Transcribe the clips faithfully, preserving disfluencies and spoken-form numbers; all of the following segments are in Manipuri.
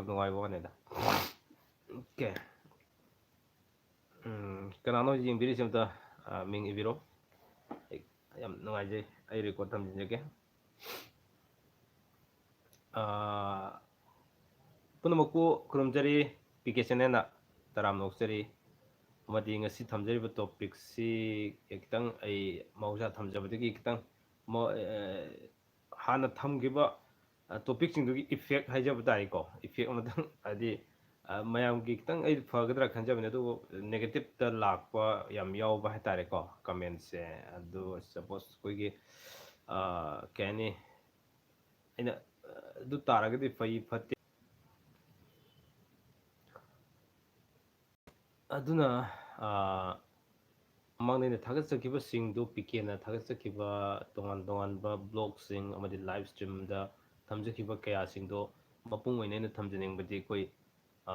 ꯅꯨꯡꯉꯥꯏꯕ ꯋꯥꯅꯤꯗ꯫ ꯑꯣꯀꯦ꯫ ꯎꯝ, ꯀꯅꯥꯅꯣ ꯍꯧꯖꯤꯛ ꯌꯦꯡꯕꯤꯔꯤꯁꯦ? ꯑꯝꯇ, ꯑ, ꯃꯤꯡ ꯏꯕꯤꯔꯣ꯫ ꯑꯩ ꯌꯥꯝ ꯅꯨꯡꯉꯥꯏꯖꯩ꯫ ꯑꯩ record ꯊꯝꯖꯤꯟꯖꯒꯦ꯫ ꯑ, ꯄꯨꯝꯅꯃꯛꯄꯨ ꯈꯨꯔꯨꯝꯖꯔꯤ꯫ ꯄꯤ ꯀꯦ channelꯅ ꯇꯔꯥꯝꯅ ꯑꯣꯛꯆꯔꯤ꯫ ꯑꯃꯗꯤ ꯉꯁꯤ ꯊꯝꯖꯔꯤꯕ topicꯁꯤ ꯈꯤꯇꯪ ꯑꯩ ꯃꯍꯧꯁꯥ ꯊꯝꯖꯕꯗꯒꯤ ꯈꯤꯇꯪ ꯃ-, ꯑ, ꯍꯥꯟꯅ ꯊꯝꯈꯤꯕ, ꯑ, topicꯁꯤꯡꯗꯨꯒꯤ effect ꯍꯥꯏꯖꯕ ꯇꯥꯔꯦꯀꯣ, effect ꯑꯃꯇꯪ, ꯍꯥꯏꯗꯤ, ꯑ, ꯃꯌꯥꯝꯒꯤ ꯈꯤꯇꯪ ꯑꯩ ꯐꯒꯗ꯭ꯔꯥ ꯈꯟꯖꯕꯅꯦ, ꯑꯗꯨꯕꯨ negativeꯇ ꯂꯥꯛꯄ ꯌꯥꯝ ꯌꯥꯎꯕ ꯍꯥꯏꯇꯥꯔꯦꯀꯣ commentꯁꯦ꯫ ꯑꯗꯨ suppose ꯑꯩꯈꯣꯏꯒꯤ, ꯑ, ꯀꯩ ꯍꯥꯏꯅꯤ, ꯑꯩꯅ, ꯑ, ꯑꯗꯨ ꯇꯥꯔꯒꯗꯤ ꯐꯩ ꯐꯠꯇꯦ꯫ ꯑꯗꯨꯅ, ꯑ, ꯃꯃꯥꯡꯗ ꯑꯩꯅ ꯊꯥꯒꯠꯆꯈꯤꯕꯁꯤꯡꯗꯨ, ꯄꯤ ꯀꯦꯅ ꯊꯥꯒꯠꯆꯈꯤꯕ ꯇꯣꯉꯥꯟ ꯇꯣꯉꯥꯟꯕ vlogꯁꯤꯡ ꯑꯃꯗꯤ live streamꯗ ꯊꯝꯖꯈꯤꯕ ꯀꯌꯥꯁꯤꯡꯗꯣ ꯃꯄꯨꯡ ꯑꯣꯏꯅ ꯑꯩꯅ ꯊꯝꯖꯅꯤꯡꯕꯗꯤ ꯑꯩꯈꯣꯏ, ꯑ,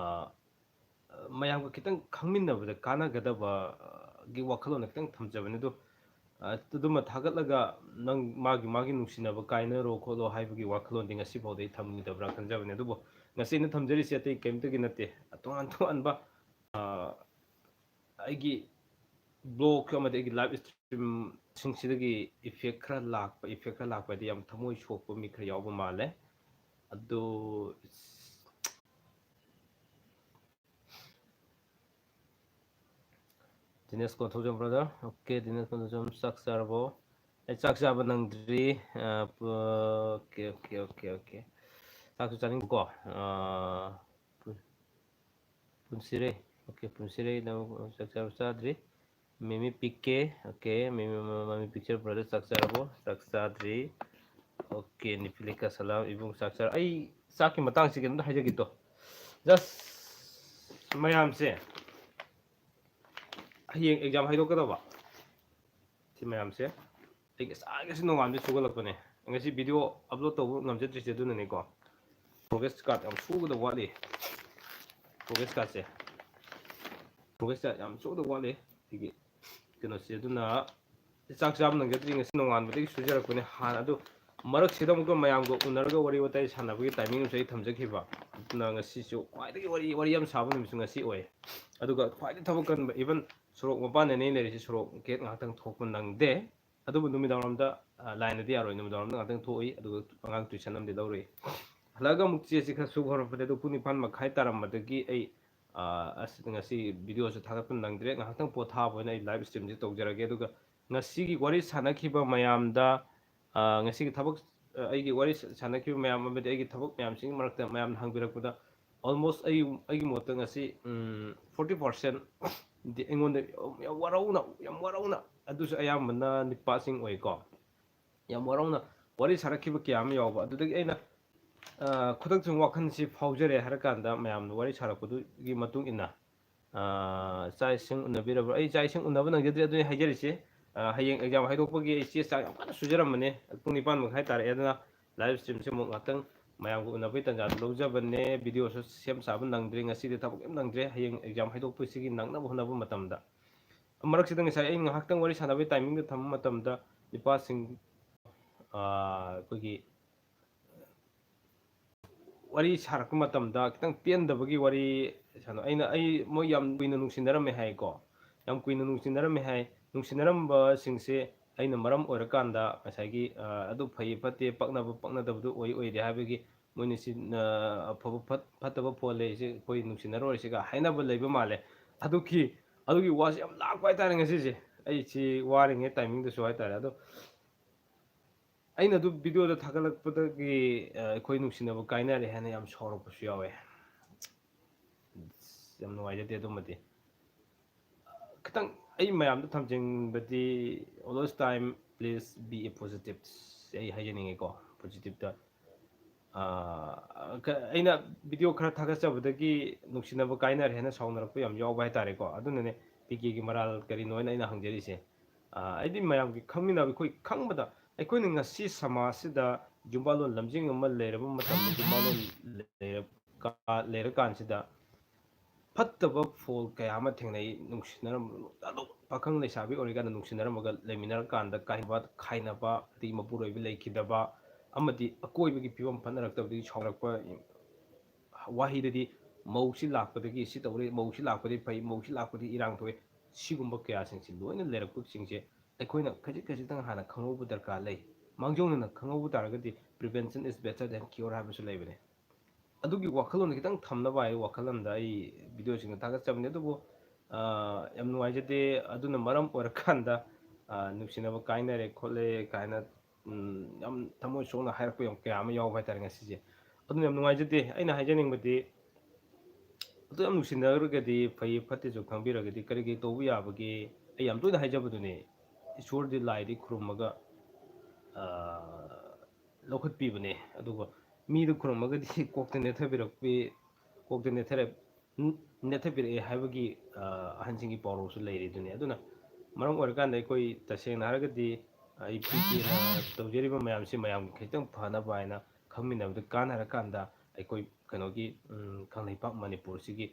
ꯃꯌꯥꯝꯒ ꯈꯤꯇꯪ ꯈꯪꯃꯤꯟꯅꯕꯗ ꯀꯥꯟꯅꯒꯗꯕ, ꯑ, ꯒꯤ ꯋꯥꯈꯜꯂꯣꯟꯗ ꯈꯤꯇꯪ ꯊꯝꯖꯕꯅꯤ꯫ ꯑꯗꯨ, ꯑ, ꯑꯗꯨꯃ ꯊꯥꯒꯠꯂꯒ ꯅꯪ ꯃꯥꯒꯤ, ꯃꯥꯒꯤ ꯅꯨꯡꯁꯤꯅꯕ ꯀꯥꯏꯅꯔꯣ ꯈꯣꯠꯂꯣ ꯍꯥꯏꯕꯒꯤ ꯋꯥꯈꯜꯂꯣꯟꯗꯤ ꯉꯁꯤ ꯐꯥꯎꯗ ꯑꯩ ꯊꯝꯈꯤꯗꯕ꯭ꯔꯥ ꯈꯟꯖꯕꯅꯤ꯫ ꯑꯗꯨꯕꯨ ꯉꯁꯤ ꯑꯩꯅ ꯊꯝꯖꯔꯤꯁꯦ ꯑꯇꯩ ꯀꯔꯤꯝꯇꯒꯤ ꯅꯠꯇꯦ, ꯇꯣꯉꯥꯟ ꯇꯣꯉꯥꯟꯕ, ꯑ, ꯑꯩꯒꯤ vlog ꯑꯃꯗꯤ ꯑꯩꯒꯤ live streamꯁꯤꯡꯁꯤꯗꯒꯤ effect ꯈꯔ ꯂꯥꯛꯄ, effect ꯈꯔ ꯂꯥꯛꯄ ꯍꯥꯏꯗꯤ ꯌꯥꯝ ꯊꯃꯣꯏ ꯁꯣꯛꯄ ꯃꯤ ꯈꯔ ꯌꯥꯎꯕ ꯃꯥꯜꯂꯦ꯫ ꯑꯗꯨ ꯗꯤꯅꯦꯁ ꯀꯣꯟꯊꯧꯖꯝ brother꯫ Okay, ꯗꯤꯅꯦꯁ ꯀꯣꯟꯊꯧꯖꯝ, ꯆꯥꯛ ꯆꯥꯔꯕꯣ? ꯑꯩ ꯆꯥꯛ ꯆꯥꯕ ꯅꯪꯗ꯭ꯔꯤ꯫ ꯑ, ꯄ-, okay, okay, okay, okay. ꯆꯥꯛꯁꯨ ꯆꯥꯅꯤꯡꯕꯀꯣ꯫ ꯑ, ꯄꯨ-, ꯄꯨꯟꯁꯤꯔꯩ꯫ Okay, ꯄꯨꯟꯁꯤꯔꯩ, ꯅꯪ ꯆꯥꯛ ꯆꯥꯕ ꯆꯥꯗ꯭ꯔꯤ꯫ ꯃꯤꯃꯤ ꯄꯤꯛꯀꯦ꯫ Okay, ꯃꯤꯃꯤ, ꯃ-, ꯃꯃꯤ picture brother, ꯆꯥꯛ ꯆꯥꯔꯕꯣ? ꯆꯥꯛ ꯆꯥꯗ꯭ꯔꯤ꯫ Okay, ꯅꯤꯐꯤꯂꯤꯀꯥ ꯁꯂꯥꯝ, ꯏꯕꯨꯡ ꯆꯥꯛ ꯆꯥꯔ-, ꯑꯩ ꯆꯥꯛꯀꯤ ꯃꯇꯥꯡꯁꯤ ꯀꯩꯅꯣꯝꯇ ꯍꯥꯏꯖꯒꯦ ꯇꯣ꯫ Just ꯃꯌꯥꯝꯁꯦ ꯍꯌꯦꯡ exam ꯍꯥꯏꯗꯣꯛꯀꯗꯕ꯫ ꯁꯤ ꯃꯌꯥꯝꯁꯦ ꯑꯩ ꯉꯁꯥꯏ, ꯉꯁꯤ ꯅꯣꯡꯉꯥꯟꯕꯗꯩ ꯁꯨꯒꯠꯂꯛꯄꯅꯦ꯫ ꯉꯁꯤ video upload ꯇꯧꯕ ꯉꯝꯖꯗ꯭ꯔꯤꯁꯦ ꯑꯗꯨꯅꯅꯤꯀꯣ꯫ Progress card ꯌꯥꯝ ꯁꯨꯒꯗꯕ ꯋꯥꯠꯂꯤ꯫ Progress cardꯁꯦ, progress card ꯌꯥꯝ ꯁꯨꯒꯗꯕ ꯋꯥꯠꯂꯤ꯫ ꯁꯤꯒꯤ ꯀꯩꯅꯣꯁꯦ, ꯑꯗꯨꯅ ꯆꯥꯛ ꯆꯥꯕ ꯅꯪꯖꯗ꯭ꯔꯤ꯫ ꯉꯁꯤ ꯅꯣꯡꯉꯥꯟꯕꯗꯒꯤ ꯁꯨꯖꯔꯛꯄꯅꯦ꯫ ꯍꯥꯟꯅ ꯑꯗꯨ ꯃꯔꯛꯁꯤꯗ ꯑꯃꯨꯛꯀ ꯃꯌꯥꯝꯒ ꯎꯅꯔꯒ ꯋꯥꯔꯤ ꯋꯥꯇꯥꯏ ꯁꯥꯟꯅꯕꯒꯤ timing ꯑꯃꯁꯨ ꯑꯩ ꯊꯝꯖꯈꯤꯕ꯫ ꯑꯗꯨꯅ ꯉꯁꯤꯁꯨ ꯈ꯭ꯋꯥꯏꯗꯒꯤ ꯋꯥꯔꯤ ꯋꯥꯔꯤ ꯌꯥꯝ ꯁꯥꯕ ꯅꯨꯃꯤꯠꯁꯨ ꯉꯁꯤ ꯑꯣꯏ꯫ ꯑꯗꯨꯒ ꯈ꯭ꯋꯥꯏꯗꯒꯤ ꯊꯕꯛ ꯀꯟꯕ, even ꯁꯣꯔꯣꯛ ꯃꯄꯥꯟꯗꯅꯦ ꯂꯩꯔꯤꯁꯦ, ꯁꯣꯔꯣꯛ ꯒꯦꯠ ꯉꯥꯏꯍꯥꯛꯇꯪ ꯊꯣꯛꯄ ꯅꯪꯗꯦ꯫ ꯑꯗꯨꯕꯨ ꯅꯨꯃꯤꯗꯥꯡꯋꯥꯏꯔꯝꯗ ꯂꯥꯏꯟꯗꯗꯤ ꯌꯥꯔꯣꯏ, ꯅꯨꯃꯤꯗꯥꯡꯋꯥꯏꯔꯝꯗ ꯉꯥꯛꯇꯪ ꯊꯣꯛꯏ, ꯑꯗꯨꯒ ꯑꯉꯥꯡ ꯇꯨꯏꯁꯟ ꯑꯃꯗꯤ ꯂꯧꯔꯨꯏ꯫ ꯍꯜꯂꯛꯑꯒ ꯑꯃꯨꯛ ꯆꯦꯁꯤ ꯈꯔ ꯁꯨꯕ ꯍꯧꯔꯛꯄꯗ, ꯑꯗꯨ ꯄꯨꯡ ꯅꯤꯄꯥꯟ ꯃꯈꯥꯏ ꯇꯥꯔꯝꯕꯗꯒꯤ ꯑꯩ ꯑꯁ ꯉꯁꯤ ꯚꯤꯗꯤꯑꯣꯁꯨ ꯊꯥꯒꯠꯄ ꯅꯪꯗ꯭ꯔꯦ꯫ ꯉꯥꯏꯍꯥꯛꯇꯪ ꯄꯣꯊꯥꯕ ꯑꯣꯏꯅ ꯑꯩ ꯂꯥꯏꯚ ꯁ꯭ꯇ꯭ꯔꯤꯝꯁꯦ ꯇꯧꯖꯔꯒꯦ꯫ ꯑꯗꯨꯒ ꯉꯁꯤꯒꯤ ꯋꯥꯔꯤ ꯁꯥꯟꯅꯈꯤꯕ ꯃꯌꯥꯝꯗ, ꯉꯁꯤꯒꯤ ꯊꯕꯛ, ꯑꯩꯒꯤ ꯋꯥꯔꯤ ꯁꯥꯟꯅꯈꯤꯕ ꯃꯌꯥꯝ ꯑꯃꯗꯤ ꯑꯩꯒꯤ ꯊꯕꯛ ꯃꯌꯥꯝꯁꯤꯒꯤ ꯃꯔꯛꯇ ꯃꯌꯥꯝꯅ ꯍꯪꯕꯤꯔꯛꯄꯗ, almost ꯑꯩ, ꯑꯩꯒꯤ ꯃꯣꯠꯇ ꯉꯁꯤ forty percent ꯗꯤ ꯑꯩꯉꯣꯟꯗ ꯌꯥꯝ ꯋꯥꯔꯧꯅ, ꯌꯥꯝ ꯋꯥꯔꯧꯅ, ꯑꯗꯨꯁꯨ ꯑꯌꯥꯝꯕꯅ ꯅꯨꯄꯥꯁꯤꯡ ꯑꯣꯏꯀꯣ꯫ ꯌꯥꯝ ꯋꯥꯔꯧꯅ ꯋꯥꯔꯤ ꯁꯥꯔꯛꯈꯤꯕ ꯀꯌꯥ ꯑꯃ ꯌꯥꯎꯕ꯫ ꯑꯗꯨꯗꯒꯤ ꯑꯩꯅ ꯈꯨꯗꯛꯇ ꯁꯨꯝ ꯋꯥꯈꯜꯁꯤ ꯐꯥꯎꯖꯔꯦ ꯍꯥꯏꯔ ꯀꯥꯟꯗ, ꯃꯌꯥꯝꯅ ꯋꯥꯔꯤ ꯁꯥꯔꯛꯄꯗꯨꯒꯤ ꯃꯇꯨꯡ ꯏꯟꯅ, ꯆꯥꯛ ꯏꯁꯤꯡ ꯎꯅꯕꯤꯔꯕ꯭ꯔꯥ? ꯑꯩ ꯆꯥꯛ ꯏꯁꯤꯡ ꯎꯅꯕ ꯅꯪꯖꯗ꯭ꯔꯤ, ꯑꯗꯨꯅꯤ ꯍꯥꯏꯖꯔꯤꯁꯦ꯫ ꯍꯌꯦꯡ ꯑꯦꯛꯖꯥꯝ ꯍꯥꯏꯗꯣꯛꯄꯒꯤ ꯑꯩ ꯆꯦ ꯆꯥꯡ ꯌꯥꯝ ꯀꯟꯅ ꯁꯨꯖꯔꯝꯕꯅꯦ꯫ ꯄꯨꯡ ꯅꯤꯄꯥꯟ ꯃꯈꯥꯏ ꯇꯥꯔꯛꯑꯦ, ꯑꯗꯨꯅ ꯂꯥꯏꯚ ꯁ꯭ꯇ꯭ꯔꯤꯝꯁꯦ ꯑꯃꯨꯛ ꯉꯥꯛꯇꯪ ꯃꯌꯥꯝꯒ ꯎꯅꯕꯒꯤ ꯇꯥꯟꯖꯥꯗꯨ ꯂꯧꯖꯕꯅꯦ꯫ ꯚꯤꯗꯤꯑꯣꯁꯨ ꯁꯦꯝ ꯁꯥꯕ ꯅꯪꯗ꯭ꯔꯦ, ꯉꯁꯤꯗꯤ ꯊꯕꯛ ꯌꯥꯝ ꯅꯪꯗ꯭ꯔꯦ꯫ ꯍꯌꯦꯡ ꯑꯦꯛꯖꯥꯝ ꯍꯥꯏꯗꯣꯛꯄꯁꯤꯒꯤ ꯅꯪꯅꯕ ꯍꯣꯠꯅꯕ ꯃꯇꯝꯗ, ꯃꯔꯛꯁꯤꯗ ꯉꯁꯥꯏ ꯑꯩ ꯉꯥꯏꯍꯥꯛꯇꯪ ꯋꯥꯔꯤ ꯁꯥꯟꯅꯕꯒꯤ ꯇꯥꯏꯃꯤꯡꯗ ꯊꯝꯕ ꯃꯇꯝꯗ, ꯅꯨꯄꯥꯁꯤꯡ, ꯑꯩꯈꯣꯏꯒꯤ ꯋꯥꯔꯤ ꯁꯥꯔꯛꯄ ꯃꯇꯝꯗ ꯈꯤꯇꯪ ꯄꯦꯟꯗꯕꯒꯤ ꯋꯥꯔꯤ ꯁꯥꯟꯅ-, ꯑꯩꯅ, ꯑꯩ, ꯃꯣꯏ ꯌꯥꯝ ꯀꯨꯏꯅ ꯅꯨꯡꯁꯤꯅꯔꯝꯃꯦ ꯍꯥꯏꯀꯣ꯫ ꯌꯥꯝ ꯀꯨꯏꯅ ꯅꯨꯡꯁꯤꯅꯔꯝꯃꯦ ꯍꯥꯏ꯫ ꯅꯨꯡꯁꯤꯅꯔꯝꯕꯁꯤꯡꯁꯦ ꯑꯩꯅ ꯃꯔꯝ ꯑꯣꯏꯔꯀꯥꯟꯗ ꯉꯁꯥꯏꯒꯤ, ꯑꯗꯨ ꯐꯩ ꯐꯠꯇꯦ, ꯄꯛꯅꯕ ꯄꯛꯅꯗꯕꯗꯨ ꯑꯣꯏ ꯑꯣꯏꯗꯦ ꯍꯥꯏꯕꯒꯤ, ꯃꯣꯏꯅ ꯁꯤ, ꯑꯐꯕ ꯐꯠ-, ꯐꯠꯇꯕ ꯐꯣꯜꯂꯦ, ꯁꯤ ꯑꯩꯈꯣꯏ ꯅꯨꯡꯁꯤꯅꯔꯣꯏꯁꯤꯒ ꯍꯥꯏꯅꯕ ꯂꯩꯕ ꯃꯥꯜꯂꯦ꯫ ꯑꯗꯨꯒꯤ, ꯑꯗꯨꯒꯤ ꯋꯥꯁꯦ ꯌꯥꯝ ꯂꯥꯛꯄ ꯍꯥꯏꯇꯥꯔꯦ ꯉꯁꯤꯁꯦ꯫ ꯑꯩ ꯁꯤ ꯋꯥꯔꯤꯉꯩ ꯇꯥꯏꯃꯤꯡꯗꯁꯨ ꯍꯥꯏꯇꯥꯔꯦ꯫ ꯑꯗꯣ ꯑꯩꯅ ꯑꯗꯨ ꯚꯤꯗꯤꯑꯣꯗ ꯊꯥꯒꯠꯂꯛꯄꯗꯒꯤ, ꯑꯩꯈꯣꯏ ꯅꯨꯡꯁꯤꯅꯕ ꯀꯥꯏꯅꯔꯦ ꯍꯥꯏꯅ ꯌꯥꯝ ꯁꯥꯎꯔꯛꯄꯁꯨ ꯌꯥꯎꯋꯦ꯫ ꯌꯥꯝ ꯅꯨꯡꯉꯥꯏꯖꯗꯦ ꯑꯗꯨꯃꯗꯤ꯫ ꯈꯤꯇꯪ ꯑꯩ ꯃꯌꯥꯝꯗ ꯊꯝꯖꯅꯤꯡꯕꯗꯤ, always time, please be a positive꯫ ꯑꯩ ꯍꯥꯏꯖꯅꯤꯡꯉꯤꯀꯣ, ꯄꯣꯖꯤꯇꯤꯞꯇ꯫ ꯑꯩꯅ ꯚꯤꯗꯤꯑꯣ ꯈꯔ ꯊꯥꯒꯠꯆꯕꯗꯒꯤ ꯅꯨꯡꯁꯤꯅꯕ ꯀꯥꯏꯅꯔꯦ ꯍꯥꯏꯅ ꯁꯥꯎꯅꯔꯛꯄ ꯌꯥꯝ ꯌꯥꯎꯕ ꯍꯥꯏꯇꯥꯔꯦꯀꯣ꯫ ꯑꯗꯨꯅꯅꯦ ꯄꯤ ꯀꯦꯒꯤ ꯃꯔꯥꯜ ꯀꯔꯤꯅꯣ ꯍꯥꯏꯅ ꯑꯩꯅ ꯍꯪꯖꯔꯤꯁꯦ꯫ ꯑꯩꯗꯤ ꯃꯌꯥꯝꯒꯤ ꯈꯪꯃꯤꯟꯅꯕ, ꯑꯩꯈꯣꯏ ꯈꯪꯕꯗ, ꯑꯩꯈꯣꯏꯅ ꯉꯁꯤ ꯁꯃꯥꯖꯁꯤꯗ ꯌꯨꯝꯕꯥꯜꯂꯣꯟ ꯂꯝꯖꯤꯡ ꯑꯃ ꯂꯩꯔꯕ ꯃꯇꯝꯗ, ꯌꯨꯝꯕꯥꯜꯂꯣꯟ ꯂꯩꯔ-, ꯀꯥ-, ꯂꯩꯔꯀꯥꯟꯁꯤꯗ ꯐꯠꯇꯕ ꯐꯣꯜ ꯀꯌꯥ ꯑꯃ ꯊꯦꯡꯅꯩ꯫ ꯅꯨꯡꯁꯤꯅꯔꯝ-, ꯑꯗꯨꯝ ꯄꯥꯈꯪ ꯂꯩꯁꯥꯕꯤ ꯑꯣꯏꯔꯤꯀꯥꯟꯗ ꯅꯨꯡꯁꯤꯅꯔꯝꯃꯒ ꯂꯩꯃꯤꯟꯅꯔꯀꯥꯟꯗ ꯀꯥꯏꯅꯕ, ꯈꯥꯏꯅꯕ, ꯑꯗꯒꯤ ꯃꯄꯨꯔꯣꯏꯕ ꯂꯩꯈꯤꯗꯕ, ꯑꯃꯗꯤ ꯑꯀꯣꯏꯕꯒꯤ ꯐꯤꯕꯝ ꯐꯠꯅꯔꯛꯇꯕꯗꯒꯤ ꯁꯥꯎꯅꯔꯛꯄ, ꯋꯥꯍꯩꯗꯗꯤ ꯃꯧꯁꯤ ꯂꯥꯛꯄꯗꯒꯤ ꯁꯤ ꯇꯧꯔꯦ, ꯃꯧꯁꯤ ꯂꯥꯛꯄꯗꯤ ꯐꯩ, ꯃꯧꯁꯤ ꯂꯥꯛꯄꯗꯤ ꯏꯔꯥꯡ ꯊꯣꯛꯑꯦ, ꯁꯤꯒꯨꯝꯕ ꯀꯌꯥꯁꯤꯡꯁꯤ ꯂꯣꯏꯅ ꯂꯩꯔꯛꯄꯁꯤꯡꯁꯦ ꯑꯩꯈꯣꯏꯅ ꯈꯖꯤꯛ ꯈꯖꯤꯛꯇꯪ ꯍꯥꯟꯅ ꯈꯪꯍꯧꯕ ꯗꯔꯀꯥꯔ ꯂꯩ꯫ ꯃꯥꯡꯖꯧꯅꯅ ꯈꯪꯍꯧꯕ ꯇꯥꯔꯒꯗꯤ prevention is better than cure ꯍꯥꯏꯕꯁꯨ ꯂꯩꯕꯅꯦ꯫ ꯑꯗꯨꯒꯤ ꯋꯥꯈꯜꯂꯣꯟꯗ ꯈꯤꯇꯪ ꯊꯝꯅꯕ ꯍꯥꯏ ꯋꯥꯈꯜꯂꯣꯟꯗ ꯑꯩ ꯚꯤꯗꯤꯑꯣꯁꯤꯡꯗꯣ ꯊꯥꯒꯠꯆꯕꯅꯤ꯫ ꯑꯗꯨꯕꯨ ꯌꯥꯝ ꯅꯨꯡꯉꯥꯏꯖꯗꯦ꯫ ꯑꯗꯨꯅ ꯃꯔꯝ ꯑꯣꯏꯔꯀꯥꯟꯗ ꯅꯨꯡꯁꯤꯅꯕ ꯀꯥꯏꯅꯔꯦ ꯈꯣꯠꯂꯦ ꯀꯥꯏꯅ ꯌꯥꯝ ꯊꯃꯣꯏ ꯁꯣꯛꯅ ꯍꯥꯏꯔꯛꯄ ꯌꯥꯝ ꯀꯌꯥ ꯑꯃ ꯌꯥꯎꯕ ꯍꯥꯏꯇꯥꯔꯦ ꯉꯁꯤꯁꯦ꯫ ꯑꯗꯨꯅ ꯌꯥꯝ ꯅꯨꯡꯉꯥꯏꯖꯗꯦ꯫ ꯑꯩꯅ ꯍꯥꯏꯖꯅꯤꯡꯕꯗꯤ ꯑꯗꯨ ꯌꯥꯝ ꯅꯨꯡꯁꯤꯅꯔꯒꯗꯤ ꯐꯩ ꯐꯠꯇꯦꯁꯨ ꯈꯪꯕꯤꯔꯒꯗꯤ ꯀꯔꯤ ꯀꯔꯤ ꯇꯧꯕ ꯌꯥꯕꯒꯦ? ꯑꯩ ꯌꯥꯝ ꯇꯣꯏꯅ ꯍꯥꯏꯖꯕꯗꯨꯅꯦ, ꯏꯁꯣꯔꯗꯤ ꯂꯥꯏꯗꯤ ꯈꯨꯔꯨꯝꯃꯒ ꯂꯧꯈꯠꯄꯤꯕꯅꯦ꯫ ꯑꯗꯨꯒ ꯃꯤꯗꯨ ꯈꯨꯔꯨꯝꯃꯒꯗꯤ ꯀꯣꯛꯇ ꯅꯦꯠꯊꯕꯤꯔꯛꯄꯤ ꯀꯣꯛꯇ ꯅꯦꯠꯊꯔꯛ ꯅꯦꯠꯊꯕꯤꯔꯛꯑꯦ ꯍꯥꯏꯕꯒꯤ ꯑꯍꯟꯁꯤꯡꯒꯤ ꯄꯥꯎꯔꯧꯁꯨ ꯂꯩꯔꯤꯗꯨꯅꯤ꯫ ꯑꯗꯨꯅ ꯃꯔꯝ ꯑꯣꯏꯔꯀꯥꯟꯗ ꯑꯩꯈꯣꯏ ꯇꯁꯦꯡꯅ ꯍꯥꯏꯔꯒꯗꯤ ꯑꯩ ꯄꯤꯛꯀꯦꯅ ꯇꯧꯖꯔꯤꯕ ꯃꯌꯥꯝꯁꯤ ꯃꯌꯥꯝꯒꯤ ꯈꯤꯇꯪ ꯐꯅꯕ ꯍꯥꯏꯅ ꯈꯪꯃꯤꯟꯅꯕꯗ ꯀꯥꯟꯅꯔꯀꯥꯟꯗ ꯑꯩꯈꯣꯏ ꯀꯩꯅꯣꯒꯤ ꯀꯪꯂꯩꯄꯥꯛ ꯃꯅꯤꯄꯨꯔꯁꯤꯒꯤ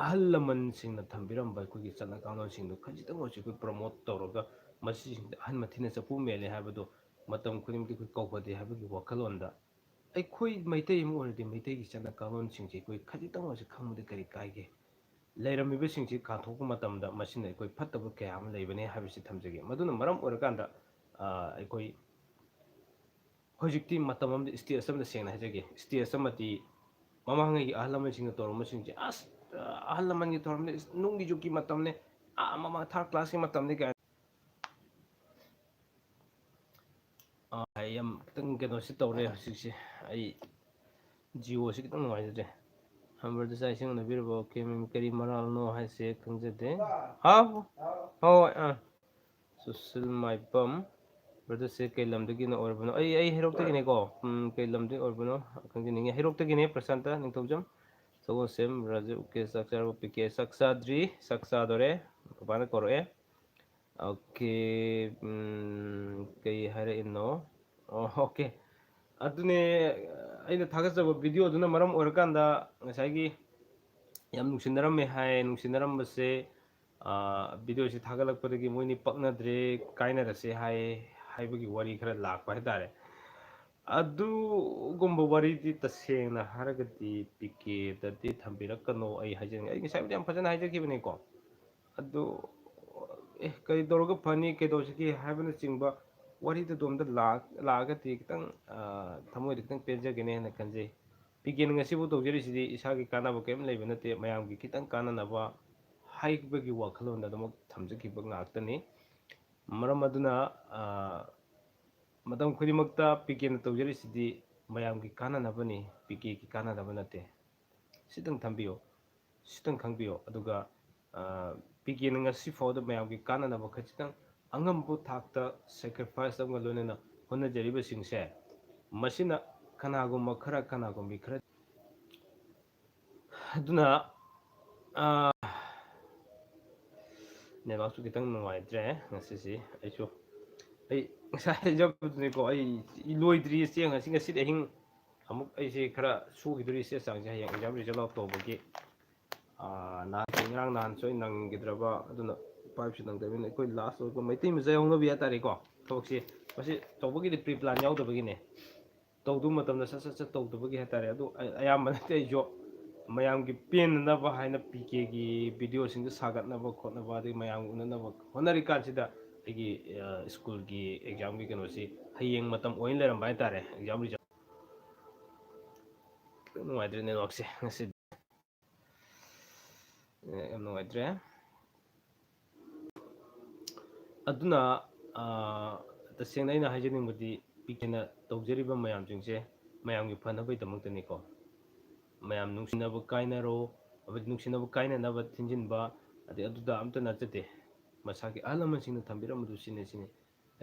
ꯑꯍꯜ ꯂꯃꯟꯁꯤꯡꯅ ꯊꯝꯕꯤꯔꯝꯕ ꯑꯩꯈꯣꯏꯒꯤ ꯆꯠꯅ ꯀꯥꯡꯂꯣꯟꯁꯤꯡꯗꯣ ꯈꯖꯤꯛꯇꯪ ꯑꯣꯏꯔꯁꯨ ꯑꯩꯈꯣꯏ ꯄ꯭ꯔꯃꯣꯠ ꯇꯧꯔꯒ ꯃꯁꯤꯁꯤꯡꯗ ꯑꯍꯟ ꯃꯊꯤꯅ ꯆꯐꯨ ꯃꯦꯜꯂꯦ ꯍꯥꯏꯕꯗꯣ ꯃꯇꯝ ꯈꯨꯗꯤꯡꯒꯤ ꯑꯩꯈꯣꯏ ꯀꯧꯒꯗꯦ ꯍꯥꯏꯕꯒꯤ ꯋꯥꯈꯜꯂꯣꯟꯗ ꯑꯩꯈꯣꯏ ꯃꯩꯇꯩ ꯑꯃ ꯑꯣꯏꯔꯗꯤ ꯃꯩꯇꯩꯒꯤ ꯆꯠꯅ ꯀꯥꯡꯂꯣꯟꯁꯤꯡꯁꯤ ꯑꯩꯈꯣꯏ ꯈꯖꯤꯛꯇꯪ ꯑꯣꯏꯔꯁꯨ ꯈꯪꯕꯗ ꯀꯔꯤ ꯀꯥꯏꯒꯦ? ꯂꯩꯔꯝꯃꯤꯕꯁꯤꯡꯁꯤ ꯀꯥꯟꯊꯣꯛꯄ ꯃꯇꯝꯗ ꯃꯁꯤꯅ ꯑꯩꯈꯣꯏ ꯐꯠꯇꯕ ꯀꯌꯥ ꯑꯃ ꯂꯩꯕꯅꯦ ꯍꯥꯏꯕꯁꯤ ꯊꯝꯖꯒꯦ꯫ ꯃꯗꯨꯅ ꯃꯔꯝ ꯑꯣꯏꯔꯀꯥꯟꯗ ꯑꯩꯈꯣꯏ ꯍꯧꯖꯤꯛꯇꯤ ꯃꯇꯝ ꯑꯃꯗ stage ꯑꯃꯗ ꯁꯦꯡꯅ ꯍꯥꯏꯖꯒꯦ, stage ꯑꯃꯗꯤ ꯃꯃꯥꯡꯉꯩꯒꯤ ꯑꯍꯜ ꯂꯃꯟꯁꯤꯡꯅ ꯇꯧꯔꯝꯕꯁꯤꯡꯁꯦ ꯑꯁ ꯑꯍꯜ ꯂꯃꯟꯒꯤ ꯇꯧꯔꯝꯕ ꯅꯨꯡꯒꯤ ꯖꯨꯛꯀꯤ ꯃꯇꯝꯅꯦ, ꯑꯥ ꯃꯃꯥꯡ third classꯀꯤ ꯃꯇꯝꯅꯤ ꯀꯥꯏꯅ ꯑꯥ, ꯑꯩ ꯌꯥꯝ ꯈꯤꯇꯪ ꯀꯩꯅꯣꯁꯤ ꯇꯧꯔꯦ ꯍꯧꯖꯤꯛꯁꯦ꯫ ꯑꯩ Jioꯁꯤ ꯈꯤꯇꯪ ꯅꯨꯡꯉꯥꯏꯖꯗ꯭ꯔꯦ꯫ ꯍꯝꯕꯔꯗ ꯆꯥꯛ ꯏꯁꯤꯡ ꯎꯅꯕꯤꯔꯕ? ꯑꯣꯀꯦ, ꯃꯦꯝ, ꯀꯔꯤ ꯃꯔꯥꯜꯅꯣ ꯍꯥꯏꯁꯦ ꯈꯪꯖꯗꯦ꯫ ꯍꯥꯎ? ꯍꯣꯏ, ꯑꯥ꯫ ꯁꯨꯁꯤꯜ ꯃꯥꯏꯄꯝ꯫ ꯕ꯭ꯔꯗꯔꯁꯦ ꯀꯩ ꯂꯝꯗꯒꯤꯅꯣ ꯑꯣꯏꯔꯕꯅꯣ? ꯑꯩ, ꯑꯩ ꯍꯩꯔꯣꯛꯇꯒꯤꯅꯦꯀꯣ꯫ ꯎꯝ, ꯀꯩ ꯂꯝꯗꯒꯤ ꯑꯣꯏꯔꯕꯅꯣ ꯈꯪꯖꯅꯤꯡꯉꯤ꯫ ꯍꯩꯔꯣꯛꯇꯒꯤꯅꯦ, ꯄ꯭ꯔꯁꯥꯟꯇ ꯅꯤꯡꯊꯧꯖꯝ꯫ ꯁꯒꯣꯜꯁꯦꯝ ꯔꯥꯖꯨ, ꯑꯣꯀꯦ, ꯆꯥꯛ ꯆꯥꯔꯕꯣ? ꯄꯤ ꯀꯦ, ꯆꯥꯛ ꯆꯥꯗ꯭ꯔꯤ, ꯆꯥꯛ ꯆꯥꯗꯣꯔꯦ꯫ ꯕꯕꯥꯅ ꯀꯧꯔꯛꯑꯦ꯫ ꯑꯣꯀꯦ, ꯎꯝ, ꯀꯩ ꯍꯥꯏꯔꯛꯏꯅꯣ? ꯑꯣ, ꯑꯣꯀꯦ꯫ ꯑꯗꯨꯅꯦ, ꯑꯩꯅ ꯊꯥꯒꯠꯆꯕ ꯚꯤꯗꯤꯑꯣꯗꯨꯅ ꯃꯔꯝ ꯑꯣꯏꯔꯀꯥꯟꯗ ꯉꯁꯥꯏꯒꯤ ꯌꯥꯝ ꯅꯨꯡꯁꯤꯅꯔꯝꯃꯦ ꯍꯥꯏ꯫ ꯅꯨꯡꯁꯤꯅꯔꯝꯕꯁꯦ, ꯑꯥ, ꯚꯤꯗꯤꯑꯣꯁꯤ ꯊꯥꯒꯠꯂꯛꯄꯗꯒꯤ ꯃꯣꯏꯅꯤ ꯄꯛꯅꯗ꯭ꯔꯦ, ꯀꯥꯏꯅꯔꯁꯦ ꯍꯥꯏ, ꯍꯥꯏꯕꯒꯤ ꯋꯥꯔꯤ ꯈꯔ ꯂꯥꯛꯄ ꯍꯥꯏꯇꯥꯔꯦ꯫ ꯑꯗꯨꯒꯨꯝꯕ ꯋꯥꯔꯤꯗꯤ ꯇꯁꯦꯡꯅ ꯍꯥꯏꯔꯒꯗꯤ ꯄꯤ ꯀꯦꯗꯗꯤ ꯊꯝꯕꯤꯔꯛꯀꯅꯣ꯫ ꯑꯩ ꯍꯥꯏꯖꯅꯤꯡꯉꯤ, ꯑꯩ ꯉꯁꯥꯏꯕꯨꯗꯤ ꯌꯥꯝ ꯐꯖꯅ ꯍꯥꯏꯖꯈꯤꯕꯅꯤꯀꯣ꯫ ꯑꯗꯨ ꯑꯦ, ꯀꯔꯤ ꯇꯧꯔꯒ ꯐꯅꯤ, ꯀꯩꯗꯧꯁꯤꯒꯦ ꯍꯥꯏꯕꯅꯆꯤꯡꯕ ꯋꯥꯔꯤꯗꯨ ꯑꯗꯣꯝꯗ ꯂꯥꯛ- ꯂꯥꯛꯑꯒꯗꯤ ꯈꯤꯇꯪ, ꯑ, ꯊꯃꯣꯏꯗ ꯈꯤꯇꯪ ꯄꯦꯟꯖꯒꯅꯤ ꯍꯥꯏꯅ ꯈꯟꯖꯩ꯫ ꯄꯤ ꯀꯦꯅ ꯉꯁꯤꯕꯨ ꯇꯧꯖꯔꯤꯁꯤꯗꯤ ꯏꯁꯥꯒꯤ ꯀꯥꯟꯅꯕ ꯀꯔꯤꯝ ꯂꯩꯕ ꯅꯠꯇꯦ, ꯃꯌꯥꯝꯒꯤ ꯈꯤꯇꯪ ꯀꯥꯟꯅꯅꯕ ꯍꯥꯏꯕꯒꯤ ꯋꯥꯈꯜꯂꯣꯟꯗ ꯑꯗꯨꯃꯛ ꯊꯝꯖꯈꯤꯕ ꯉꯥꯛꯇꯅꯤ꯫ ꯃꯔꯝ ꯑꯗꯨꯅ, ꯑ, ꯃꯇꯝ ꯈꯨꯗꯤꯡꯃꯛꯇ ꯄꯤ ꯀꯦꯅ ꯇꯧꯖꯔꯤꯁꯤꯗꯤ ꯃꯌꯥꯝꯒꯤ ꯀꯥꯟꯅꯅꯕꯅꯤ, ꯄꯤ ꯀꯦꯒꯤ ꯀꯥꯟꯅꯅꯕ ꯅꯠꯇꯦ꯫ ꯁꯤꯇꯪ ꯊꯝꯕꯤꯌꯨ, ꯁꯤꯇꯪ ꯈꯪꯕꯤꯌꯨ꯫ ꯑꯗꯨꯒ, ꯑ, ꯄꯤ ꯀꯦꯅ ꯉꯁꯤ ꯐꯥꯎꯗ ꯃꯌꯥꯝꯒꯤ ꯀꯥꯟꯅꯅꯕ ꯈꯖꯤꯛꯇꯪ ꯑꯉꯝꯕ ꯊꯥꯛꯇ sacrifice ꯑꯃꯒ ꯂꯣꯏꯅꯅ ꯍꯣꯠꯅꯖꯔꯤꯕꯁꯤꯡꯁꯦ, ꯃꯁꯤꯅ ꯀꯅꯥꯒꯨꯝꯕ ꯈꯔ, ꯀꯅꯥꯒꯨꯝꯕꯤ ꯈꯔ, ꯑꯗꯨꯅ, ꯑ, networkꯁꯨ ꯈꯤꯇꯪ ꯅꯨꯡꯉꯥꯏꯇ꯭ꯔꯦ ꯉꯁꯤꯁꯤ꯫ ꯑꯩꯁꯨ, ꯑꯩ ꯉꯁꯥꯏ ꯍꯥꯏꯖꯕꯗꯨꯅꯤꯀꯣ, ꯑꯩ ꯂꯣꯏꯗ꯭ꯔꯤ ꯆꯦꯡ ꯉꯁꯤ, ꯉꯁꯤꯗꯤ ꯑꯍꯤꯡ ꯑꯃꯨꯛ ꯑꯩꯁꯦ ꯈꯔ ꯁꯨꯈꯤꯗꯣꯔꯤ ꯆꯦ ꯆꯥꯡꯁꯦ ꯍꯌꯦꯡ exam result out ꯇꯧꯕꯒꯤ꯫ ꯑ, ꯅꯍꯥꯟ, ꯉꯔꯥꯡ ꯅꯍꯥꯟꯁꯨ ꯑꯩ ꯅꯪꯈꯤꯗ꯭ꯔꯕ, ꯑꯗꯨꯅ ꯄꯥꯏꯞꯁꯨ ꯅꯪꯗꯕꯅꯤꯅ ꯑꯩꯈꯣꯏ last ꯑꯣꯏꯕ ꯃꯩꯇꯩ ꯃꯆꯥ ꯍꯧꯅꯕꯤ ꯍꯥꯏꯇꯥꯔꯦꯀꯣ꯫ ꯊꯕꯛꯁꯤ ꯃꯁꯤ ꯇꯧꯕꯒꯤꯗꯤ pre plan ꯌꯥꯎꯗꯕꯒꯤꯅꯦ꯫ ꯇꯧꯗꯕ ꯃꯇꯝꯗ ꯁꯠ ꯁꯠ ꯁꯠ ꯇꯧꯗꯕꯒꯤ ꯍꯥꯏꯇꯥꯔꯦ꯫ ꯑꯗꯨ ꯑ-, ꯑꯌꯥꯝꯕꯅꯗꯤ ꯑꯩꯁꯨ ꯃꯌꯥꯝꯒꯤ ꯄꯦꯟꯅꯅꯕ ꯍꯥꯏꯅ ꯄꯤ ꯀꯦꯒꯤ videoꯁꯤꯡꯗꯨ ꯁꯥꯒꯠꯅꯕ ꯈꯣꯠꯅꯕ, ꯑꯗꯒꯤ ꯃꯌꯥꯝ ꯎꯅꯅꯕ ꯍꯣꯠꯅꯔꯤꯀꯥꯟꯁꯤꯗ ꯑꯩꯒꯤ, ꯑ, schoolꯒꯤ examꯒꯤ ꯀꯩꯅꯣꯁꯤ ꯍꯌꯦꯡ ꯃꯇꯝ ꯑꯣꯏꯅ ꯂꯩꯔꯝꯕ ꯍꯥꯏꯇꯥꯔꯦ, exam result꯫ ꯈꯤꯇꯪ ꯅꯨꯡꯉꯥꯏꯇ꯭ꯔꯦ networkꯁꯦ ꯉꯁꯤꯗꯤ꯫ ꯑꯦ, ꯌꯥꯝ ꯅꯨꯡꯉꯥꯏꯇ꯭ꯔꯦ꯫ ꯑꯗꯨꯅ, ꯑ, ꯇꯁꯦꯡꯅ ꯑꯩꯅ ꯍꯥꯏꯖꯅꯤꯡꯕꯗꯤ ꯄꯤ ꯀꯦꯅ ꯇꯧꯖꯔꯤꯕ ꯃꯌꯥꯝꯁꯤꯡꯁꯦ ꯃꯌꯥꯝꯒꯤ ꯐꯅꯕꯒꯤꯗꯃꯛꯇꯅꯤꯀꯣ꯫ ꯃꯌꯥꯝ ꯅꯨꯡꯁꯤꯅꯕ ꯀꯥꯏꯅꯔꯣ, ꯑꯃꯗꯤ ꯅꯨꯡꯁꯤꯅꯕ ꯀꯥꯏꯅꯅꯕ ꯊꯤꯟꯖꯤꯟꯕ, ꯑꯗꯩ ꯑꯗꯨꯗ ꯑꯝꯇ ꯅꯠꯆꯗꯦ꯫ ꯃꯁꯥꯒꯤ ꯑꯍꯜ ꯂꯃꯟꯁꯤꯡꯅ ꯊꯝꯕꯤꯔꯝꯕꯗꯨ ꯁꯤꯅꯤ, ꯁꯤꯅꯤ꯫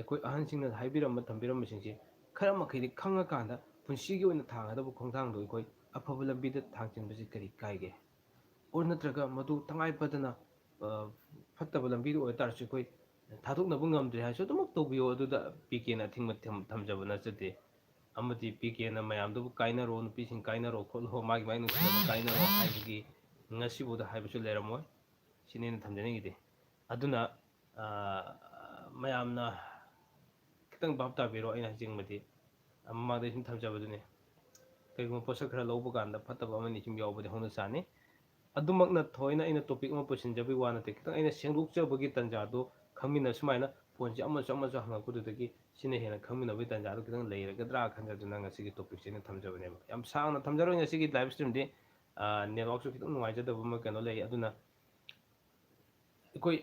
ꯑꯩꯈꯣꯏ ꯑꯍꯟꯁꯤꯡꯅ ꯍꯥꯏꯕꯤꯔꯝꯕ ꯊꯝꯕꯤꯔꯝꯕꯁꯤꯡꯁꯤ ꯈꯔ ꯃꯈꯩꯗꯤ ꯈꯪꯉꯀꯥꯟꯗ ꯄꯨꯟꯁꯤꯒꯤ ꯑꯣꯏꯅ ꯊꯥꯡꯒꯗꯕ ꯈꯣꯡꯊꯥꯡꯗꯣ ꯑꯩꯈꯣꯏ ꯑꯐꯕ ꯂꯝꯕꯤꯗ ꯊꯥꯡꯖꯤꯟꯕꯁꯤ ꯀꯔꯤ ꯀꯥꯏꯒꯦ? ꯑꯣꯔ ꯅꯠꯇ꯭ꯔꯒ ꯃꯗꯨ ꯇꯉꯥꯏ ꯐꯗꯅ, ꯑ, ꯐꯠꯇꯕ ꯂꯝꯕꯤꯗ ꯑꯣꯏ ꯇꯥꯔꯁꯨ ꯑꯩꯈꯣꯏ ꯊꯥꯗꯣꯛꯅꯕ ꯉꯝꯗ꯭ꯔꯦ ꯍꯥꯏꯔꯁꯨ ꯑꯗꯨꯃꯛ ꯇꯧꯕꯤꯌꯣ, ꯑꯗꯨꯗ ꯄꯤ ꯀꯦꯅ ꯑꯊꯤꯡꯕ ꯊꯝ-, ꯊꯝꯖꯕ ꯅꯠꯆꯗꯦ꯫ ꯑꯃꯗꯤ ꯄꯤ ꯀꯦꯅ ꯃꯌꯥꯝꯗꯨꯕꯨ ꯀꯥꯏꯅꯔꯣ, ꯅꯨꯄꯤꯁꯤꯡ ꯀꯥꯏꯅꯔꯣ ꯈꯣꯠꯂꯣ, ꯃꯥꯒꯤ ꯃꯥꯒꯤ ꯅꯨꯡꯁꯤꯅꯕ ꯀꯥꯏꯅꯔꯣ ꯍꯥꯏꯕꯒꯤ ꯉꯁꯤꯐꯥꯎꯗ ꯍꯥꯏꯕꯁꯨ ꯂꯩꯔꯝꯃꯣꯏ꯫ ꯁꯤꯅꯤ ꯑꯩꯅ ꯊꯝꯖꯅꯤꯡꯉꯤꯗꯤ꯫ ꯑꯗꯨꯅ, ꯑ, ꯃꯌꯥꯝꯅ ꯈꯤꯇꯪ ꯚꯥꯞ ꯇꯥꯕꯤꯔꯣ ꯑꯩꯅ ꯍꯥꯏꯖꯅꯤꯡꯕꯗꯤ꯫ ꯃꯃꯥꯡꯗ ꯁꯨꯝ ꯊꯝꯖꯕꯗꯨꯅꯤ꯫ ꯀꯩꯒꯨꯝꯕ ꯄꯣꯠꯁꯛ ꯈꯔ ꯂꯧꯕ ꯀꯥꯟꯗ ꯐꯠꯇꯕ ꯑꯃꯅꯤ ꯁꯨꯝ ꯌꯥꯎꯕꯗꯤ ꯍꯧꯅ ꯁꯥꯅꯤ꯫ ꯑꯗꯨꯃꯛꯅ ꯊꯑꯣꯏꯅ ꯑꯩꯅ topic ꯑꯃ ꯄꯨꯁꯤꯟꯖꯕꯒꯤ ꯋꯥ ꯅꯠꯇꯦ, ꯈꯤꯇꯪ ꯑꯩꯅ ꯁꯦꯡꯗꯣꯛꯆꯕꯒꯤ ꯇꯥꯟꯖꯥꯗꯣ ꯈꯪꯃꯤꯟꯅ, ꯁꯨꯃꯥꯏꯅ ꯐꯣꯟꯁꯦ ꯑꯃꯁꯨ ꯑꯃꯁꯨ ꯍꯪꯉꯛꯄꯗꯨꯗꯒꯤ ꯁꯤꯅ ꯍꯦꯟꯅ ꯈꯪꯃꯤꯟꯅꯕꯒꯤ ꯇꯥꯟꯖꯥꯗꯣ ꯈꯤꯇꯪ ꯂꯩꯔꯒꯗ꯭ꯔꯥ ꯈꯟꯖꯗꯨꯅ ꯉꯁꯤꯒꯤ topicꯁꯦ ꯑꯩꯅ ꯊꯝꯖꯕꯅꯦꯕ꯫ ꯌꯥꯝ ꯁꯥꯡꯅ ꯊꯝꯖꯔꯣꯏ ꯉꯁꯤꯒꯤ live streamꯗꯤ, networkꯁꯨ ꯈꯤꯇꯪ ꯅꯨꯡꯉꯥꯏꯖꯗꯕ ꯑꯃ ꯀꯩꯅꯣ ꯂꯩ꯫ ꯑꯗꯨꯅ ꯑꯩꯈꯣꯏ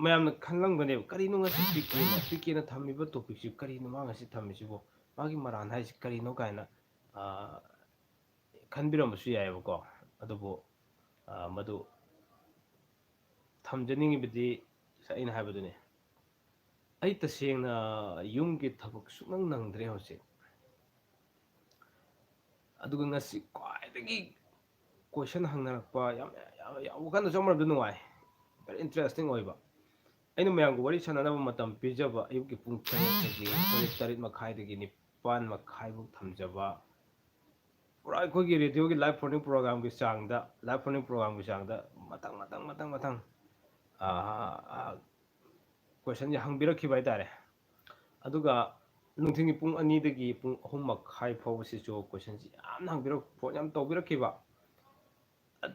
ꯃꯌꯥꯝꯅ ꯈꯜꯂꯝꯒꯅꯦꯕ, "ꯀꯔꯤꯅꯣ ꯉꯁꯤ ꯄꯤ ꯀꯦꯅ, ꯄꯤ ꯀꯦꯅ ꯊꯝꯃꯤꯕ topicꯁꯤ ꯀꯔꯤꯅꯣ ꯃꯥ ꯉꯁꯤ ꯊꯝꯃꯤꯁꯤꯕꯣ? ꯃꯥꯒꯤ ꯃꯔꯥꯟ ꯍꯥꯏꯁꯤ ꯀꯔꯤꯅꯣ?" ꯀꯥꯏꯅ, ꯑꯥ, ꯈꯟꯕꯤꯔꯝꯕꯁꯨ ꯌꯥꯏꯑꯕꯀꯣ꯫ ꯑꯗꯨꯕꯨ, ꯑꯥ, ꯃꯗꯨ ꯊꯝꯖꯅꯤꯡꯉꯤꯕꯗꯤ ꯉꯁꯥꯏ ꯑꯩꯅ ꯍꯥꯏꯕꯗꯨꯅꯤ, ꯑꯩ ꯇꯁꯦꯡꯅ ꯌꯨꯝꯒꯤ ꯊꯕꯛ ꯁꯨꯛꯅꯪ ꯅꯪꯗ꯭ꯔꯦ ꯍꯧꯖꯤꯛ꯫ ꯑꯗꯨꯒ ꯉꯁꯤ ꯈ꯭ꯋꯥꯏꯗꯒꯤ question ꯍꯪꯅꯔꯛꯄ ꯌꯥꯝ, ꯌꯥꯝ, ꯌꯥꯝ ꯋꯥꯈꯜꯗꯁꯨ ꯑꯃꯔꯣꯝꯗ ꯅꯨꯡꯉꯥꯏ, very interesting ꯑꯣꯏꯕ꯫ ꯑꯩꯅ ꯃꯌꯥꯝꯒ ꯋꯥꯔꯤ ꯁꯥꯟꯅꯅꯕ ꯃꯇꯝ ꯄꯤꯖꯕ ꯑꯌꯨꯛꯀꯤ ꯄꯨꯡ ꯇꯔꯦꯠꯇꯒꯤ, ꯇꯔꯦꯠ, ꯇꯔꯦꯠ ꯃꯈꯥꯏꯗꯒꯤ ꯅꯤꯄꯥꯟ ꯃꯈꯥꯏꯐꯥꯎ ꯊꯝꯖꯕ, ꯄꯨꯔꯥ ꯑꯩꯈꯣꯏꯒꯤ radioꯒꯤ live phone-in programꯒꯤ ꯆꯥꯡꯗ, live phone-in programꯒꯤ ꯆꯥꯡꯗ ꯃꯊꯪ, ꯃꯊꯪ, ꯃꯊꯪ, ꯃꯊꯪ, ꯑꯥ, ꯑꯥ, questionꯁꯦ ꯍꯪꯕꯤꯔꯛꯈꯤꯕ ꯍꯥꯏꯇꯥꯔꯦ꯫ ꯑꯗꯨꯒ ꯅꯨꯡꯊꯤꯜꯒꯤ ꯄꯨꯡ ꯑꯅꯤꯗꯒꯤ ꯄꯨꯡ ꯑꯍꯨꯝ ꯃꯈꯥꯏ ꯐꯥꯎꯕꯁꯤꯁꯨ questionꯁꯤ ꯌꯥꯝꯅ ꯍꯪꯕꯤꯔꯛ-, phone ꯌꯥꯝ ꯇꯧꯕꯤꯔꯛꯈꯤꯕ꯫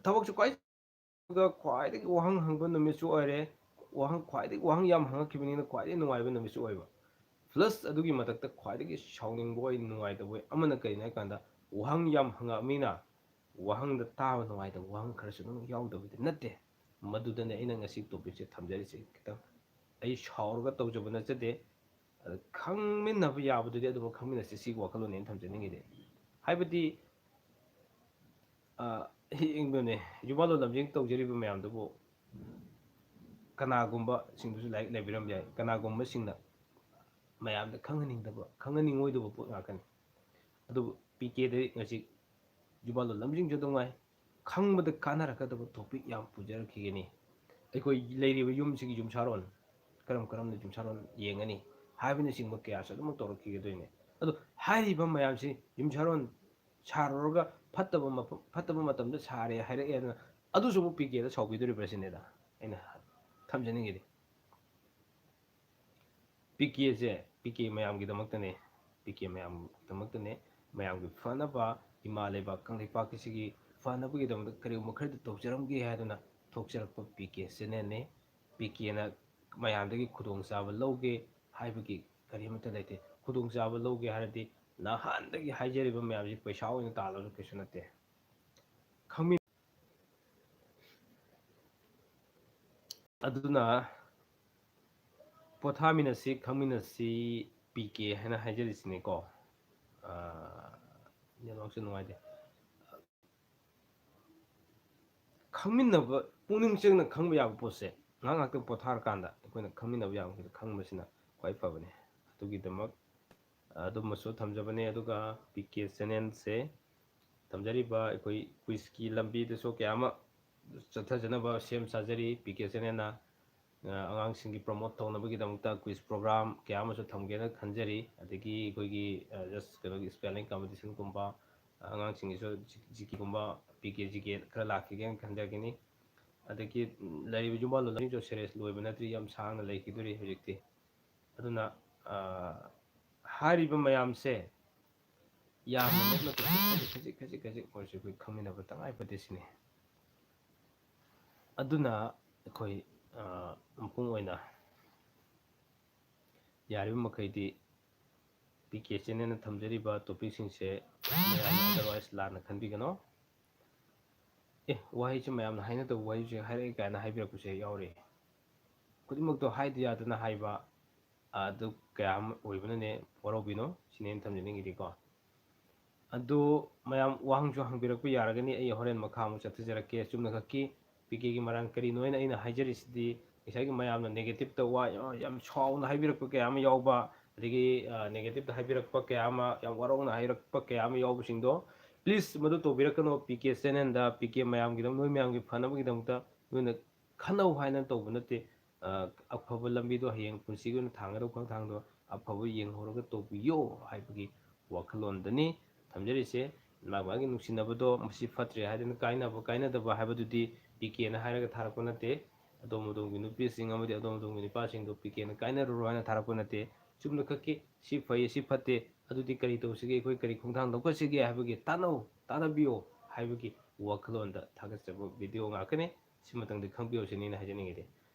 ꯊꯕꯛꯁꯨ ꯈ꯭ꯋꯥꯏ, ꯑꯗꯨꯒ ꯈ꯭ꯋꯥꯏꯗꯒꯤ ꯋꯥꯍꯪ ꯍꯪꯕ ꯅꯨꯃꯤꯠꯁꯨ ꯑꯣꯏꯔꯦ꯫ ꯋꯥꯍꯪ, ꯈ꯭ꯋꯥꯏꯗꯒꯤ ꯋꯥꯍꯪ ꯌꯥꯝ ꯍꯪꯉꯛꯈꯤꯕꯅꯤꯅ ꯈ꯭ꯋꯥꯏꯗꯒꯤ ꯅꯨꯡꯉꯥꯏꯕ ꯅꯨꯃꯤꯠꯁꯨ ꯑꯣꯏꯕ꯫ Plus ꯑꯗꯨꯒꯤ ꯃꯊꯛꯇ ꯈ꯭ꯋꯥꯏꯗꯒꯤ ꯁꯥꯎꯅꯤꯡꯕ ꯑꯣꯏ, ꯅꯨꯡꯉꯥꯏꯇꯕ ꯑꯣꯏ ꯑꯃꯅ ꯀꯔꯤꯅꯣ ꯍꯥꯏ ꯀꯥꯟꯗ, ꯋꯥꯍꯪ ꯌꯥꯝ ꯍꯪꯉꯛꯑꯃꯤꯅ ꯋꯥꯍꯪꯗ ꯇꯥꯕ ꯅꯨꯡꯉꯥꯏꯇꯕ ꯋꯥꯍꯪ ꯈꯔꯁꯨ ꯑꯗꯨꯝ ꯌꯥꯎꯗꯕꯗꯤ ꯅꯠꯇꯦ꯫ ꯃꯗꯨꯗꯅꯦ ꯑꯩꯅ ꯉꯁꯤ topicꯁꯦ ꯊꯝꯖꯔꯤꯁꯦ꯫ ꯈꯤꯇꯪ ꯑꯩ ꯁꯥꯎꯔꯒ ꯇꯧꯖꯕ ꯅꯠꯆꯗꯦ꯫ ꯑꯗ ꯈꯪꯃꯤꯟꯅꯕ ꯌꯥꯕꯗꯨꯗꯤ ꯑꯗꯨꯃꯛ ꯈꯪꯃꯤꯟꯅꯁꯤ, ꯁꯤꯒꯤ ꯋꯥꯈꯜꯂꯣꯟꯅꯦ ꯑꯩꯅ ꯊꯝꯖꯅꯤꯡꯉꯤꯗꯤ꯫ ꯍꯥꯏꯕꯗꯤ, ꯑ, ꯌꯦꯡꯕꯅꯦ, ꯌꯨꯝꯕꯥꯜꯂꯣꯟ ꯂꯝꯖꯤꯡ ꯇꯧꯖꯔꯤꯕ ꯃꯌꯥꯝꯗꯨꯕꯨ ꯀꯅꯥꯒꯨꯝꯕꯁꯤꯡꯗꯨꯁꯨ ꯂꯥꯏꯔꯤꯛ ꯂꯩꯕꯤꯔꯝꯕ ꯌꯥꯏ, ꯀꯅꯥꯒꯨꯝꯕꯁꯤꯡꯅ ꯃꯌꯥꯝꯗ ꯈꯪꯍꯟꯅꯤꯡꯗꯕ, ꯈꯪꯍꯟꯅꯤꯡꯉꯣꯏꯗꯕ ꯄꯣꯠ ꯉꯥꯛꯇꯅꯤ꯫ ꯑꯗꯨꯕꯨ ꯄꯤ ꯀꯦꯗ ꯉꯁꯤ ꯌꯨꯝꯕꯥꯜꯂꯣꯟ ꯂꯝꯖꯤꯡꯁꯨ ꯑꯗꯨꯝ ꯉꯥꯏ, ꯈꯪꯕꯗ ꯀꯥꯟꯅꯔꯛꯀꯗꯕ topic ꯌꯥꯝ ꯄꯨꯖꯔꯛꯈꯤꯒꯅꯤ꯫ ꯑꯩꯈꯣꯏ ꯂꯩꯔꯤꯕ ꯌꯨꯝꯁꯤꯒꯤ ꯌꯨꯝꯁꯥꯔꯣꯟ ꯀꯔꯝ ꯀꯔꯝꯅ ꯌꯨꯝꯁꯥꯔꯣꯟ ꯌꯦꯡꯒꯅꯤ ꯍꯥꯏꯕꯅꯆꯤꯡꯕ ꯀꯌꯥꯁꯨ ꯑꯗꯨꯃꯛ ꯇꯧꯔꯛꯈꯤꯒꯗꯣꯏꯅꯤ꯫ ꯑꯗꯣ ꯍꯥꯏꯔꯤꯕ ꯃꯌꯥꯝꯁꯤ ꯌꯨꯝꯁꯥꯔꯣꯟ ꯁꯥꯔꯨꯔꯒ ꯐꯠꯇꯕ ꯃꯐꯝ, ꯐꯠꯇꯕ ꯃꯇꯝꯗ ꯁꯥꯔꯦ ꯍꯥꯏꯔꯛꯑꯦ ꯑꯗꯨꯅ ꯑꯗꯨꯁꯨ ꯑꯃꯨꯛ ꯄꯤ ꯀꯦꯗ ꯁꯥꯎꯕꯤꯗꯣꯔꯤꯕ꯭ꯔꯥ ꯁꯤꯅꯤꯗ ꯑꯩꯅ ꯊꯝꯖꯅꯤꯡꯉꯤꯗꯤ꯫ ꯄꯤ ꯀꯦꯁꯦ, ꯄꯤ ꯀꯦ ꯃꯌꯥꯝꯒꯤꯗꯃꯛꯇꯅꯦ꯫ P K ꯃꯌꯥꯝꯒꯤꯗꯃꯛꯇꯅꯦ꯫ ꯃꯌꯥꯝꯒꯤ ꯐꯅꯕ, ꯏꯃꯥ ꯂꯩꯕꯥꯛ ꯀꯪꯂꯩꯄꯥꯛꯀꯤꯁꯤꯒꯤ ꯐꯅꯕꯒꯤꯗꯃꯛꯇ ꯀꯔꯤꯒꯨꯝꯕ ꯈꯔꯗꯤ ꯇꯧꯖꯔꯝꯒꯦ ꯍꯥꯏꯗꯨꯅ ꯊꯣꯛꯆꯔꯛꯄ ꯄꯤ ꯀꯦ ꯆꯦꯅꯦꯜꯅꯤ꯫ ꯄꯤ ꯀꯦꯅ ꯃꯌꯥꯝꯗꯒꯤ ꯈꯨꯗꯣꯡꯆꯥꯕ ꯂꯧꯒꯦ ꯍꯥꯏꯕꯒꯤ ꯀꯔꯤꯃꯠꯇ ꯂꯩꯇꯦ꯫ ꯈꯨꯗꯣꯡꯆꯥꯕ ꯂꯧꯒꯦ ꯍꯥꯏꯔꯗꯤ ꯅꯍꯥꯟꯗꯒꯤ ꯍꯥꯏꯖꯔꯤꯕ ꯃꯌꯥꯝꯁꯤ ꯄꯩꯁꯥ ꯑꯣꯏꯅ ꯇꯥꯜꯂꯁꯨ ꯀꯩꯁꯨ ꯅꯠꯇꯦ꯫ ꯈꯪꯃꯤ-, ꯑꯗꯨꯅ ꯄꯣꯊꯥꯃꯤꯟꯅꯁꯤ, ꯈꯪꯃꯤꯟꯅꯁꯤ, ꯄꯤ ꯀꯦ ꯍꯥꯏꯅ ꯍꯥꯏꯖꯔꯤꯁꯤꯅꯤꯀꯣ꯫ ꯑꯥ, networkꯁꯦ ꯅꯨꯡꯉꯥꯏꯇꯦ꯫ ꯈꯪꯃꯤꯟꯅꯕ, ꯄꯨꯛꯅꯤꯡ ꯆꯪꯅ ꯈꯪꯕ ꯌꯥꯕ ꯄꯣꯠꯁꯦ ꯉꯥꯏꯍꯥꯛ ꯉꯥꯏꯍꯥꯛꯇꯪ ꯄꯣꯊꯥꯔꯀꯥꯟꯗ ꯑꯩꯈꯣꯏꯅ ꯈꯪꯃꯤꯟꯅꯕ ꯌꯥꯕ ꯃꯈꯩꯗꯣ ꯈꯪꯕꯁꯤꯅ ꯈ꯭ꯋꯥꯏ ꯐꯕꯅꯦ꯫ ꯑꯗꯨꯒꯤꯗꯃꯛ ꯑꯗꯨꯃꯁꯨ ꯊꯝꯖꯕꯅꯦ꯫ ꯑꯗꯨꯒ ꯄꯤ ꯀꯦ ꯆꯦꯅꯦꯜꯁꯦ ꯊꯝꯖꯔꯤꯕ ꯑꯩꯈꯣꯏ ꯀ꯭ꯋꯤꯖꯀꯤ ꯂꯝꯕꯤꯗꯁꯨ ꯀꯌꯥ ꯑꯃ ꯆꯠꯊꯖꯅꯕ ꯁꯦꯝ ꯁꯥꯖꯔꯤ ꯄꯤ ꯀꯦ ꯆꯦꯅꯦꯜꯅ꯫ ꯑ, ꯑꯉꯥꯡꯁꯤꯡꯒꯤ ꯄ꯭ꯔꯣꯃꯣꯠ ꯇꯧꯅꯕꯒꯤꯗꯃꯛꯇ ꯀ꯭ꯋꯤꯖ ꯄ꯭ꯔꯣꯒ꯭ꯔꯥꯝ ꯀꯌꯥ ꯑꯃꯁꯨ ꯊꯝꯒꯦꯅ ꯈꯟꯖꯔꯤ꯫ ꯑꯗꯒꯤ ꯑꯩꯈꯣꯏꯒꯤ, ꯑ, ꯖꯁ ꯀꯩꯅꯣꯒꯤ ꯁ꯭ꯄꯦꯂꯤꯡ ꯀꯝꯄꯤꯇꯤꯁꯟꯒꯨꯝꯕ, ꯑꯉꯥꯡꯁꯤꯡꯒꯤꯁꯨ ꯖꯤ-, ꯖꯤ ꯀꯦꯒꯨꯝꯕ, ꯄꯤ ꯀꯦ ꯖꯤ ꯀꯦ ꯈꯔ ꯂꯥꯛꯈꯤꯒꯦꯅ ꯈꯟꯖꯒꯅꯤ꯫ ꯑꯗꯒꯤ ꯂꯩꯔꯤꯕ ꯌꯨꯝꯕꯥꯜ ꯂꯣꯟꯂꯝꯁꯤꯡꯁꯨ ꯁꯦꯔꯤꯌꯁ ꯂꯣꯏꯕ ꯅꯠꯇ꯭ꯔꯤ, ꯌꯥꯝ ꯁꯥꯡꯅ ꯂꯩꯈꯤꯗꯣꯔꯤ ꯍꯧꯖꯤꯛꯇꯤ꯫ ꯑꯗꯨꯅ, ꯑ, ꯍꯥꯏꯔꯤꯕ ꯃꯌꯥꯝꯁꯦ ꯌꯥꯝꯅ ꯅꯠꯇ꯭ꯔꯁꯨ ꯈꯖꯤꯛ, ꯈꯖꯤꯛ, ꯈꯖꯤꯛ, ꯈꯖꯤꯛ ꯑꯣꯏꯔꯁꯨ ꯑꯩꯈꯣꯏ ꯈꯪꯃꯤꯟꯅꯕ ꯇꯉꯥꯏ ꯐꯗꯦ ꯁꯤꯅꯤ꯫ ꯑꯗꯨꯅ ꯑꯩꯈꯣꯏ, ꯑ, ꯃꯄꯨꯡ ꯑꯣꯏꯅ ꯌꯥꯔꯤꯕ ꯃꯈꯩꯗꯤ ꯄꯤ ꯀꯦ ꯆꯦꯅꯦꯜꯅ ꯊꯝꯖꯔꯤꯕ ꯇꯣꯄꯤꯛꯁꯤꯡꯁꯦ ꯃꯌꯥꯝꯅ otherwise ꯂꯥꯟꯅ ꯈꯟꯕꯤꯒꯅꯣ꯫ ꯑꯦ, ꯋꯥꯍꯩꯁꯦ ꯃꯌꯥꯝꯅ ꯍꯥꯏꯅꯗꯕ ꯋꯥꯍꯩꯁꯦ ꯍꯥꯏꯔꯛꯑꯦ ꯀꯥꯏꯅ ꯍꯥꯏꯕꯤꯔꯛꯄꯁꯦ ꯌꯥꯎꯔꯤ꯫ ꯈꯨꯗꯤꯡꯃꯛꯇꯣ ꯍꯥꯏꯗ ꯌꯥꯗꯅ ꯍꯥꯏꯕ, ꯑꯗꯨ ꯀꯌꯥ ꯑꯃ ꯑꯣꯏꯕꯅꯅꯦ, ꯋꯥꯔꯧꯕꯤꯅꯣ, ꯁꯤꯅꯦ ꯑꯩꯅ ꯊꯝꯖꯅꯤꯡꯉꯤꯗꯤꯀꯣ꯫ ꯑꯗꯨ ꯃꯌꯥꯝ ꯋꯥꯍꯪꯁꯨ ꯍꯪꯕꯤꯔꯛꯄ ꯌꯥꯔꯒꯅꯤ, ꯑꯩ ꯍꯣꯔꯦꯟ ꯃꯈꯥ ꯑꯃꯨꯛ ꯆꯠꯊꯖꯔꯛꯀꯦ꯫ ꯆꯨꯝꯅꯈꯛꯀꯤ ꯄꯤ ꯀꯦꯒꯤ ꯃꯔꯥꯡ ꯀꯔꯤꯅꯣ ꯍꯥꯏꯅ ꯑꯩꯅ ꯍꯥꯏꯖꯔꯤꯁꯤꯗꯤ, ꯉꯁꯥꯏꯒꯤ ꯃꯌꯥꯝꯅ negative ꯇ ꯋꯥ ꯌꯥꯝ, ꯌꯥꯝ ꯁꯥꯎꯅ ꯍꯥꯏꯕꯤꯔꯛꯄ ꯀꯌꯥ ꯑꯃ ꯌꯥꯎꯕ, ꯑꯗꯒꯤ, ꯑ, negative ꯇ ꯍꯥꯏꯕꯤꯔꯛꯄ ꯀꯌꯥ ꯑꯃ, ꯌꯥꯝ ꯋꯥꯔꯧꯅ ꯍꯥꯏꯔꯛꯄ ꯀꯌꯥ ꯑꯃ ꯌꯥꯎꯕꯁꯤꯡꯗꯣ, please ꯃꯗꯨ ꯇꯧꯕꯤꯔꯛꯀꯅꯣ꯫ ꯄꯤ ꯀꯦ ꯆꯦꯅꯦꯜꯗ, ꯄꯤ ꯀꯦ ꯃꯌꯥꯝꯒꯤꯗꯃꯛ, ꯅꯣꯏ ꯃꯌꯥꯝꯒꯤ ꯐꯅꯕꯒꯤꯗꯃꯛꯇ ꯅꯣꯏꯅ ꯈꯟꯅꯧ ꯍꯥꯏꯅ ꯇꯧꯕ ꯅꯠꯇꯦ꯫ ꯑ, ꯑꯐꯕ ꯂꯝꯕꯤꯗꯣ ꯍꯌꯦꯡ ꯄꯨꯟꯁꯤꯒꯤ ꯑꯣꯏꯅ ꯊꯥꯡꯒꯗꯧꯕ ꯈꯣꯡꯊꯥꯡꯗꯣ ꯑꯐꯕ ꯌꯦꯡꯍꯧꯔꯒ ꯇꯧꯕꯤꯌꯣ ꯍꯥꯏꯕꯒꯤ ꯋꯥꯈꯜꯂꯣꯟꯗꯅꯤ ꯊꯝꯖꯔꯤꯁꯦ꯫ ꯃꯥꯒꯤ ꯃꯥꯒꯤ ꯅꯨꯡꯁꯤꯅꯕꯗꯣ ꯃꯁꯤ ꯐꯠꯇ꯭ꯔꯦ ꯍꯥꯏꯗꯅ ꯀꯥꯏꯅꯕ ꯀꯥꯏꯅꯗꯕ ꯍꯥꯏꯕꯗꯨꯗꯤ ꯄꯤ ꯀꯦꯅ ꯍꯥꯏꯔꯒ ꯊꯥꯔꯛꯄ ꯅꯠꯇꯦ꯫ ꯑꯗꯣꯝ ꯑꯗꯣꯝꯒꯤ ꯅꯨꯄꯤꯁꯤꯡ ꯑꯃꯗꯤ ꯑꯗꯣꯝ ꯑꯗꯣꯝꯒꯤ ꯅꯨꯄꯥꯁꯤꯡꯗꯣ ꯄꯤ ꯀꯦꯅ ꯀꯥꯏꯅꯔꯨꯔꯣ ꯍꯥꯏꯅ ꯊꯥꯔꯛꯄ ꯅꯠꯇꯦ꯫ ꯆꯨꯝꯅ ꯈꯛꯀꯤ ꯁꯤ ꯐꯩ, ꯁꯤ ꯐꯠꯇꯦ, ꯑꯗꯨꯗꯤ ꯀꯔꯤ ꯇꯧꯁꯤꯒꯦ, ꯑꯩꯈꯣꯏ ꯀꯔꯤ ꯈꯣꯡꯊꯥꯡ ꯂꯧꯈꯠꯁꯤꯒꯦ ꯍꯥꯏꯕꯒꯤ ꯇꯥꯟꯅꯧ, ꯇꯥꯟꯅꯕꯤꯌꯨ ꯍꯥꯏꯕꯒꯤ ꯋꯥꯈꯜꯂꯣꯟꯗ ꯊꯥꯒꯠꯆꯕ ꯚꯤꯗꯤꯑꯣ ꯉꯥꯛꯇꯅꯤ꯫ ꯁꯤꯃꯇꯪꯗꯤ ꯈꯪꯕꯤꯌꯨ ꯁꯤꯅꯤ ꯑꯩꯅ ꯍꯥꯏꯖꯅꯤꯡꯉꯤꯗꯤ꯫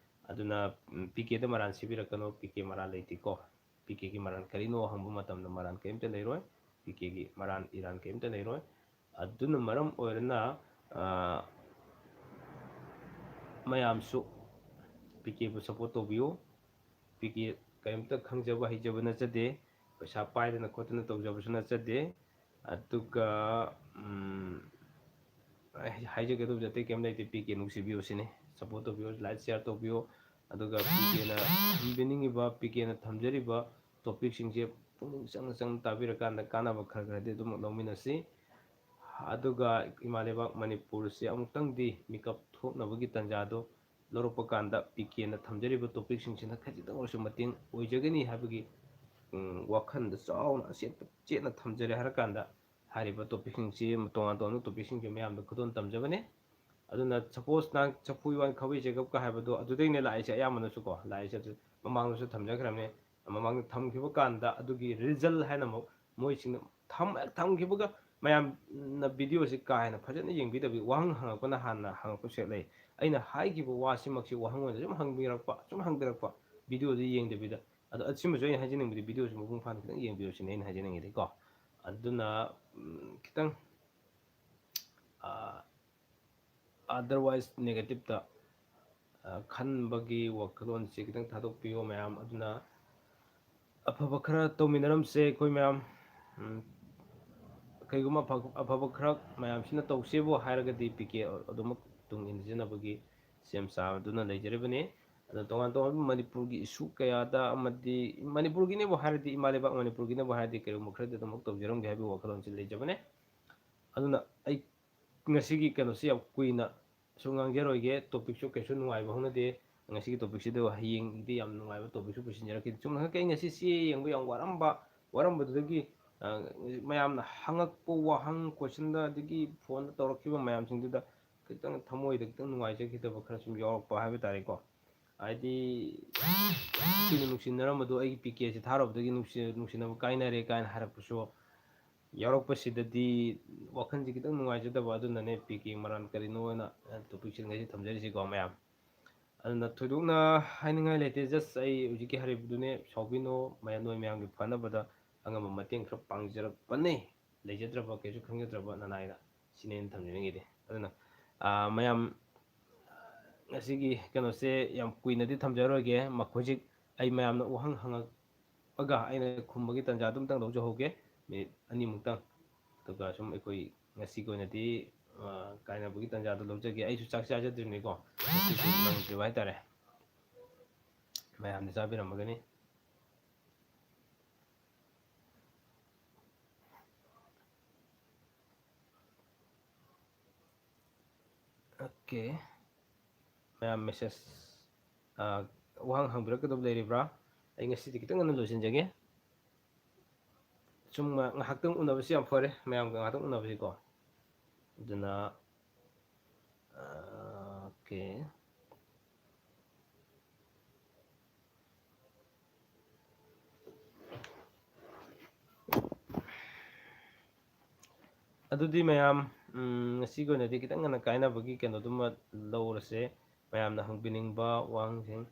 ꯑꯗꯨꯅ ꯄꯤ ꯀꯦꯗ ꯃꯔꯥꯟ ꯁꯤꯕꯤꯔꯛꯀꯅꯨ, ꯄꯤ ꯀꯦ ꯃꯔꯥꯜ ꯂꯩꯇꯦꯀꯣ꯫ ꯄꯤ ꯀꯦꯒꯤ ꯃꯔꯥꯜ ꯀꯔꯤꯅꯣ ꯍꯪꯕ ꯃꯇꯝꯗ ꯃꯔꯥꯜ ꯀꯔꯤꯝꯇ ꯂꯩꯔꯣꯏ, ꯄꯤ ꯀꯦꯒꯤ ꯃꯔꯥꯜ ꯏꯔꯥꯟ ꯀꯔꯤꯝꯇ ꯂꯩꯔꯣꯏ꯫ ꯑꯗꯨꯅ ꯃꯔꯝ ꯑꯣꯏꯔꯅ ꯃꯌꯥꯝꯁꯨ ꯄꯤ ꯀꯦꯕꯨ ꯁꯞꯄꯣꯔꯠ ꯇꯧꯕꯤꯌꯨ꯫ ꯄꯤ ꯀꯦ ꯀꯔꯤꯝꯇ ꯈꯪꯖꯕ ꯍꯩꯖꯕ ꯅꯠꯆꯗꯦ, ꯄꯩꯁꯥ ꯄꯥꯏꯗꯅ ꯈꯣꯠꯇꯅ ꯇꯧꯖꯕꯁꯨ ꯅꯠꯆꯗꯦ꯫ ꯑꯗꯨꯒ ꯍꯥꯏꯖꯒꯗꯕꯁꯦ ꯑꯇꯩ ꯀꯔꯤꯝ ꯂꯩꯇꯦ, ꯄꯤ ꯀꯦ ꯅꯨꯡꯁꯤꯕꯤꯌꯨ ꯁꯤꯅꯤ, ꯁꯞꯄꯣꯔꯠ ꯇꯧꯕꯤꯌꯨ, ꯂꯥꯏꯛ ꯁꯤꯌꯥꯔ ꯇꯧꯕꯤꯌꯨ꯫ ꯑꯗꯨꯒ ꯄꯤ ꯀꯦꯅ ꯊꯝꯕꯤꯅꯤꯡꯉꯤꯕ, ꯄꯤ ꯀꯦꯅ ꯊꯝꯖꯔꯤꯕ ꯇꯣꯄꯤꯛꯁꯤꯡꯁꯦ ꯄꯨꯛꯅꯤꯡ ꯆꯪꯅ ꯆꯪꯅ ꯇꯥꯕꯤꯔꯀꯥꯟꯗ ꯀꯥꯟꯅꯕ ꯈꯔ ꯈꯔꯗꯤ ꯑꯗꯨꯝ ꯂꯧꯃꯤꯟꯅꯁꯤ꯫ ꯑꯗꯨꯒ ꯏꯃꯥ ꯂꯩꯕꯥꯛ ꯃꯅꯤꯄꯨꯔꯁꯦ ꯑꯃꯨꯛꯇꯪꯗꯤ ꯃꯤꯀꯞ ꯊꯣꯛꯅꯕꯒꯤ ꯇꯥꯟꯖꯥꯗꯣ ꯂꯧꯔꯛꯄ ꯀꯥꯟꯗ ꯄꯤ ꯀꯦꯅ ꯊꯝꯖꯔꯤꯕ ꯇꯣꯄꯤꯛꯁꯤꯡꯁꯤꯅ ꯈꯖꯤꯛꯇꯪ ꯑꯣꯏꯔꯁꯨ ꯃꯇꯦꯡ ꯑꯣꯏꯖꯒꯅꯤ ꯍꯥꯏꯕꯒꯤ ꯋꯥꯈꯜꯗ ꯆꯥꯎꯅ ꯑꯆꯦꯠꯄ ꯆꯦꯠꯅ ꯊꯝꯖꯔꯦ ꯍꯥꯏꯔꯀꯥꯟꯗ ꯍꯥꯏꯔꯤꯕ ꯇꯣꯄꯤꯛꯁꯤꯡꯁꯤ, ꯇꯣꯉꯥꯟ ꯇꯣꯉꯥꯟꯕ ꯇꯣꯄꯤꯛꯁꯤꯡꯁꯤ ꯃꯌꯥꯝꯗ ꯈꯨꯗꯣꯜ ꯇꯝꯖꯕꯅꯤ꯫ ꯑꯗꯨꯅ ꯁꯄꯣꯁ ꯅꯍꯥꯟ ꯆꯐꯨ ꯏꯋꯥꯟ ꯈꯥꯕꯩ ꯆꯦꯒꯞꯀ ꯍꯥꯏꯕꯗꯣ ꯑꯗꯨꯗꯩꯅꯦ ꯂꯥꯛꯏꯁꯦ, ꯑꯌꯥꯝꯕꯅꯁꯨꯀꯣ ꯂꯥꯛꯏꯁꯦ꯫ ꯑꯗꯨ ꯃꯃꯥꯡꯗꯁꯨ ꯊꯝꯖꯈ꯭ꯔꯕꯅꯤ꯫ ꯃꯃꯥꯡꯗ ꯊꯝꯈꯤꯕ ꯀꯥꯟꯗ ꯑꯗꯨꯒꯤ ꯔꯤꯖꯜ ꯍꯥꯏꯅ ꯑꯃꯨꯛ ꯃꯣꯏꯁꯤꯡꯅ ꯊꯝ ꯍꯦꯛ ꯊꯝꯈꯤꯕꯒ ꯃꯌꯥꯝꯅ ꯚꯤꯗꯤꯑꯣꯁꯤ ꯀꯥ ꯍꯦꯟꯅ ꯐꯖꯅ ꯌꯦꯡꯕꯤꯗꯕꯤ ꯋꯥꯍꯪ ꯍꯪꯉꯛꯄꯅ ꯍꯥꯟꯅ ꯍꯪꯉꯛꯄꯁꯨ ꯍꯦꯛ ꯂꯩ꯫ ꯑꯩꯅ ꯍꯥꯏꯈꯤꯕ ꯋꯥꯁꯤꯃꯛꯁꯤ ꯋꯥꯍꯪ ꯑꯣꯏꯅ ꯁꯨꯝ ꯍꯪꯕꯤꯔꯛꯄ, ꯁꯨꯝ ꯍꯪꯕꯤꯔꯛꯄ, ꯚꯤꯗꯤꯑꯣꯗꯨ ꯌꯦꯡꯗꯕꯤꯗ꯫ ꯑꯗꯣ ꯑꯁꯤꯃꯁꯨ ꯑꯩꯅ ꯍꯥꯏꯖꯅꯤꯡꯕꯗꯤ ꯚꯤꯗꯤꯑꯣꯁꯤ ꯃꯄꯨꯡ ꯐꯥꯅ ꯈꯤꯇꯪ ꯌꯦꯡꯕꯤꯌꯨ ꯁꯤꯅꯤ ꯑꯩꯅ ꯍꯥꯏꯖꯅꯤꯡꯉꯤꯗꯤꯀꯣ꯫ ꯑꯗꯨꯅ ꯈꯤꯇꯪ otherwise negative ꯇ ꯈꯟꯕꯒꯤ ꯋꯥꯈꯜꯂꯣꯟꯁꯤ ꯈꯤꯇꯪ ꯊꯥꯗꯣꯛꯄꯤꯌꯣ ꯃꯌꯥꯝ꯫ ꯑꯗꯨꯅ ꯑꯐꯕ ꯈꯔ ꯇꯧꯃꯤꯟꯅꯔꯝꯁꯦ ꯑꯩꯈꯣꯏ ꯃꯌꯥꯝ꯫ ꯀꯩꯒꯨꯝꯕ ꯑꯐꯕ ꯈꯔ ꯃꯌꯥꯝꯁꯤꯅ ꯇꯧꯁꯦꯕꯨ ꯍꯥꯏꯔꯒꯗꯤ ꯄꯤ ꯀꯦ ꯑꯗꯨꯃꯛ ꯇꯨꯡ ꯏꯟꯖꯅꯕꯒꯤ ꯁꯦꯝ ꯁꯥꯗꯨꯅ ꯂꯩꯖꯔꯤꯕꯅꯤ꯫ ꯑꯗꯣ ꯇꯣꯉꯥꯟ ꯇꯣꯉꯥꯟꯕ ꯃꯅꯤꯄꯨꯔꯒꯤ ꯏꯁꯨ ꯀꯌꯥꯗ ꯑꯃꯗꯤ ꯃꯅꯤꯄꯨꯔꯒꯤꯅꯦꯕꯨ ꯍꯥꯏꯔꯗꯤ, ꯏꯃꯥ ꯂꯩꯕꯥꯛ ꯃꯅꯤꯄꯨꯔꯒꯤꯅꯦꯕꯨ ꯍꯥꯏꯔꯗꯤ ꯀꯔꯤꯒꯨꯝꯕ ꯈꯔꯗꯤ ꯑꯗꯨꯃꯛ ꯇꯧꯖꯔꯝꯒꯦ ꯍꯥꯏꯕꯒꯤ ꯋꯥꯈꯜꯂꯣꯟꯁꯤ ꯂꯩꯖꯕꯅꯦ꯫ ꯑꯗꯨꯅ ꯑꯩ ꯉꯁꯤꯒꯤ ꯀꯩꯅꯣꯁꯤ ꯌꯥꯝ ꯀꯨꯏꯅ ꯁꯨꯝ ꯉꯥꯡꯖꯔꯣꯏꯒꯦ꯫ ꯇꯣꯄꯤꯛꯁꯨ ꯀꯩꯁꯨ ꯅꯨꯡꯉꯥꯏꯕ ꯍꯧꯅꯗꯦ꯫ ꯉꯁꯤꯒꯤ ꯇꯣꯄꯤꯛꯁꯤꯗ ꯍꯌꯦꯡꯗꯤ ꯌꯥꯝ ꯅꯨꯡꯉꯥꯏꯕ ꯇꯣꯄꯤꯛꯁꯨ ꯄꯨꯁꯤꯟꯖꯔꯛꯈꯤꯅꯤ꯫ ꯆꯨꯝꯅ ꯈꯛꯀꯤ ꯑꯩ ꯉꯁꯤ ꯆꯦ ꯌꯦꯡꯕ ꯌꯥꯝ ꯋꯥꯔꯝꯕ, ꯋꯥꯔꯝꯕꯗꯨꯗꯒꯤ ꯃꯌꯥꯝꯅ ꯍꯪꯉꯛꯄ ꯋꯥꯍꯪ, ꯀꯣꯏꯁꯟꯗ ꯑꯗꯒꯤ ꯐꯣꯟꯗ ꯇꯧꯔꯛꯈꯤꯕ ꯃꯌꯥꯝꯁꯤꯡꯗꯨꯗ ꯈꯤꯇꯪ ꯊꯃꯣꯏꯗ ꯈꯤꯇꯪ ꯅꯨꯡꯉꯥꯏꯖꯈꯤꯗꯕ ꯈꯔ ꯁꯨꯝ ꯌꯥꯎꯔꯛꯄ ꯍꯥꯏꯕ ꯇꯥꯔꯦꯀꯣ꯫ ꯍꯥꯏꯗꯤ ꯀꯨꯏꯅ ꯅꯨꯡꯁꯤꯅꯔꯝꯕꯗꯣ ꯑꯩꯒꯤ ꯄꯤ ꯀꯦꯁꯦ ꯊꯥꯔꯨꯕꯗꯒꯤ ꯅꯨꯡꯁꯤ ꯅꯨꯡꯁꯤꯅꯕ ꯀꯥꯏꯅꯔꯦ ꯀꯥꯏꯅ ꯍꯥꯏꯔꯛꯄꯁꯨ ꯌꯥꯎꯔꯛꯄꯁꯤꯗꯗꯤ ꯋꯥꯈꯜꯁꯦ ꯈꯤꯇꯪ ꯅꯨꯡꯉꯥꯏꯖꯗꯕ, ꯑꯗꯨꯅꯅꯦ ꯄꯤ ꯀꯦ ꯃꯔꯥꯟ ꯀꯔꯤꯅꯣꯅ ꯇꯣꯄꯤꯛꯁꯦ ꯉꯁꯤ ꯊꯝꯖꯔꯤꯁꯤꯀꯣ ꯃꯌꯥꯝ꯫ ꯑꯗꯨꯅ ꯊꯣꯏꯗꯣꯛꯅ ꯍꯥꯏꯅꯤꯡꯉꯥꯏ ꯂꯩꯇꯦ, ꯖꯁ ꯑꯩ ꯍꯧꯖꯤꯛꯀꯤ ꯍꯥꯏꯔꯤꯕꯗꯨꯅꯦ, ꯁꯥꯎꯕꯤꯅꯣ ꯃꯌꯥꯝ, ꯅꯣꯏ ꯃꯌꯥꯝꯒꯤ ꯐꯅꯕꯗ ꯑꯉꯝꯕ ꯃꯇꯦꯡ ꯈꯔ ꯄꯥꯡꯖꯔꯛꯄꯅꯦ꯫ ꯂꯩꯖꯗ꯭ꯔꯕ ꯀꯩꯁꯨ ꯈꯪꯖꯗ꯭ꯔꯕ ꯅꯅꯥꯏꯗ, ꯁꯤꯅꯦ ꯑꯩꯅ ꯊꯝꯖꯅꯤꯡꯉꯤꯗꯤ꯫ ꯑꯗꯨꯅ ꯃꯌꯥꯝ ꯉꯁꯤꯒꯤ ꯀꯩꯅꯣꯁꯦ ꯌꯥꯝ ꯀꯨꯏꯅꯗꯤ ꯊꯝꯖꯔꯣꯏꯒꯦ꯫ ꯃꯈꯣꯏꯁꯤ ꯑꯩ ꯃꯌꯥꯝꯅ ꯋꯥꯍꯪ ꯍꯪꯉꯛꯑꯒ ꯑꯩꯅ ꯈꯨꯝꯕꯒꯤ ꯇꯥꯟꯖꯥ ꯑꯗꯨꯝꯇꯪ ꯂꯧꯖꯍꯧꯒꯦ, ꯃꯤꯅꯤꯠ ꯑꯅꯤꯃꯨꯛꯇꯪ꯫ ꯑꯗꯨꯒ ꯁꯨꯝ ꯑꯩꯈꯣꯏ ꯉꯁꯤꯒꯤ ꯑꯣꯏꯅꯗꯤ ꯀꯥꯏꯅꯕꯒꯤ ꯇꯥꯟꯖꯥꯗꯣ ꯂꯧꯖꯒꯦ꯫ ꯑꯩꯁꯨ ꯆꯥꯛ ꯆꯥꯖꯗ꯭ꯔꯤꯕꯅꯤꯀꯣ, ꯉꯁꯤꯁꯨ ꯅꯪꯗ꯭ꯔꯤꯕ ꯍꯥꯏꯇꯥꯔꯦ꯫ ꯃꯌꯥꯝꯗꯤ ꯆꯥꯕꯤꯔꯝꯃꯒꯅꯤ꯫ ꯑꯣꯀꯦ, ꯃꯌꯥꯝ ꯃꯦꯁꯦꯖ ꯋꯥꯍꯪ ꯍꯪꯕꯤꯔꯛꯀꯗꯕ ꯂꯩꯔꯤꯕ꯭ꯔꯥ? ꯑꯩ ꯉꯁꯤꯗꯤ ꯈꯤꯇꯪ ꯉꯟꯅ ꯂꯣꯏꯁꯤꯟꯖꯒꯦ꯫ ꯁꯨꯝ ꯉꯥꯏꯍꯥꯛꯇꯪ ꯎꯅꯕꯁꯤ ꯌꯥꯝ ꯐꯔꯦ, ꯃꯌꯥꯝꯒ ꯉꯥꯏꯍꯥꯛꯇꯪ ꯎꯅꯕꯁꯤꯀꯣ꯫ ꯑꯗꯨꯅ ꯑꯣꯀꯦ꯫ ꯑꯗꯨꯗꯤ ꯃꯌꯥꯝ, ꯎꯝ, ꯉꯁꯤꯒꯤ ꯑꯣꯏꯅꯗꯤ ꯈꯤꯇꯪ ꯉꯟꯅ ꯀꯥꯏꯅꯕꯒꯤ ꯀꯩꯅꯣꯗꯨꯃ ꯂꯧꯔꯁꯦ꯫ ꯃꯌꯥꯝꯅ ꯍꯪꯕꯤꯅꯤꯡꯕ ꯋꯥꯍꯪꯁꯤꯡ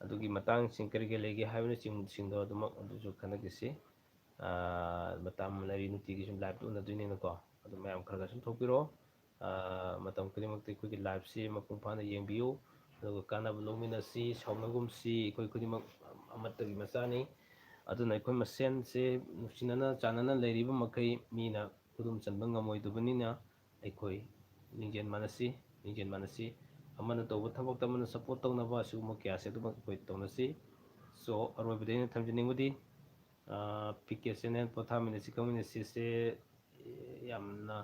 ꯑꯗꯨꯒꯤ ꯃꯇꯥꯡꯁꯤꯡ ꯀꯔꯤ ꯀꯔꯤ ꯂꯩꯒꯦ ꯍꯥꯏꯕꯅꯆꯤꯡꯕꯁꯤꯡꯗꯣ ꯑꯗꯨꯃꯛ ꯑꯗꯨꯁꯨ ꯈꯟꯅꯈꯤꯁꯤ꯫ ꯃꯇꯝ ꯂꯩꯔꯤ, ꯅꯨꯡꯇꯤꯒꯤ ꯁꯨꯝ ꯂꯥꯏꯞꯇ ꯎꯅꯗꯣꯏꯅꯤꯅꯀꯣ, ꯑꯗꯨ ꯃꯌꯥꯝ ꯈꯔ ꯈꯔ ꯁꯨꯝ ꯊꯣꯛꯄꯤꯔꯣ꯫ ꯃꯇꯝ ꯈꯨꯗꯤꯡꯃꯛꯇ ꯑꯩꯈꯣꯏꯒꯤ ꯂꯥꯏꯞꯁꯤ ꯃꯄꯨꯡ ꯐꯥꯅ ꯌꯦꯡꯕꯤꯌꯨ, ꯑꯗꯨꯒ ꯀꯥꯟꯅꯕ ꯂꯧꯃꯤꯟꯅꯁꯤ, ꯁꯥꯎꯅꯒꯨꯝꯁꯤ꯫ ꯑꯩꯈꯣꯏ ꯈꯨꯗꯤꯡꯃꯛ ꯑꯃꯠꯇꯒꯤ ꯃꯆꯥꯅꯤ꯫ ꯑꯗꯨꯅ ꯑꯩꯈꯣꯏ ꯃꯁꯦꯟꯁꯦ ꯅꯨꯡꯁꯤꯅꯅ ꯆꯥꯟꯅꯅ ꯂꯩꯔꯤꯕ ꯃꯈꯩ ꯃꯤꯅ ꯈꯨꯗꯨꯝ ꯆꯟꯕ ꯉꯝꯃꯣꯏꯗꯕꯅꯤꯅ ꯑꯩꯈꯣꯏ ꯂꯤꯡꯖꯦꯜ ꯃꯥꯟꯅꯁꯤ, ꯂꯤꯡꯖꯦꯜ ꯃꯥꯟꯅꯁꯤ꯫ ꯑꯃꯅ ꯇꯧꯕ ꯊꯕꯛꯇ ꯑꯃꯅ ꯁꯞꯄꯣꯔꯠ ꯇꯧꯅꯕ, ꯑꯁꯤꯒꯨꯝꯕ ꯀꯌꯥꯁꯦ ꯑꯗꯨꯃꯛ ꯑꯩꯈꯣꯏ ꯇꯧꯅꯁꯤ꯫ ꯁꯣ, ꯑꯔꯣꯏꯕꯗ ꯑꯩꯅ ꯊꯝꯖꯅꯤꯡꯕꯗꯤ, ꯄꯤ ꯀꯦ ꯆꯦꯅꯦꯜ ꯄꯣꯊꯥꯃꯤꯟꯅꯁꯤ ꯀꯛꯃꯤꯟꯅꯁꯤꯁꯦ ꯌꯥꯝꯅ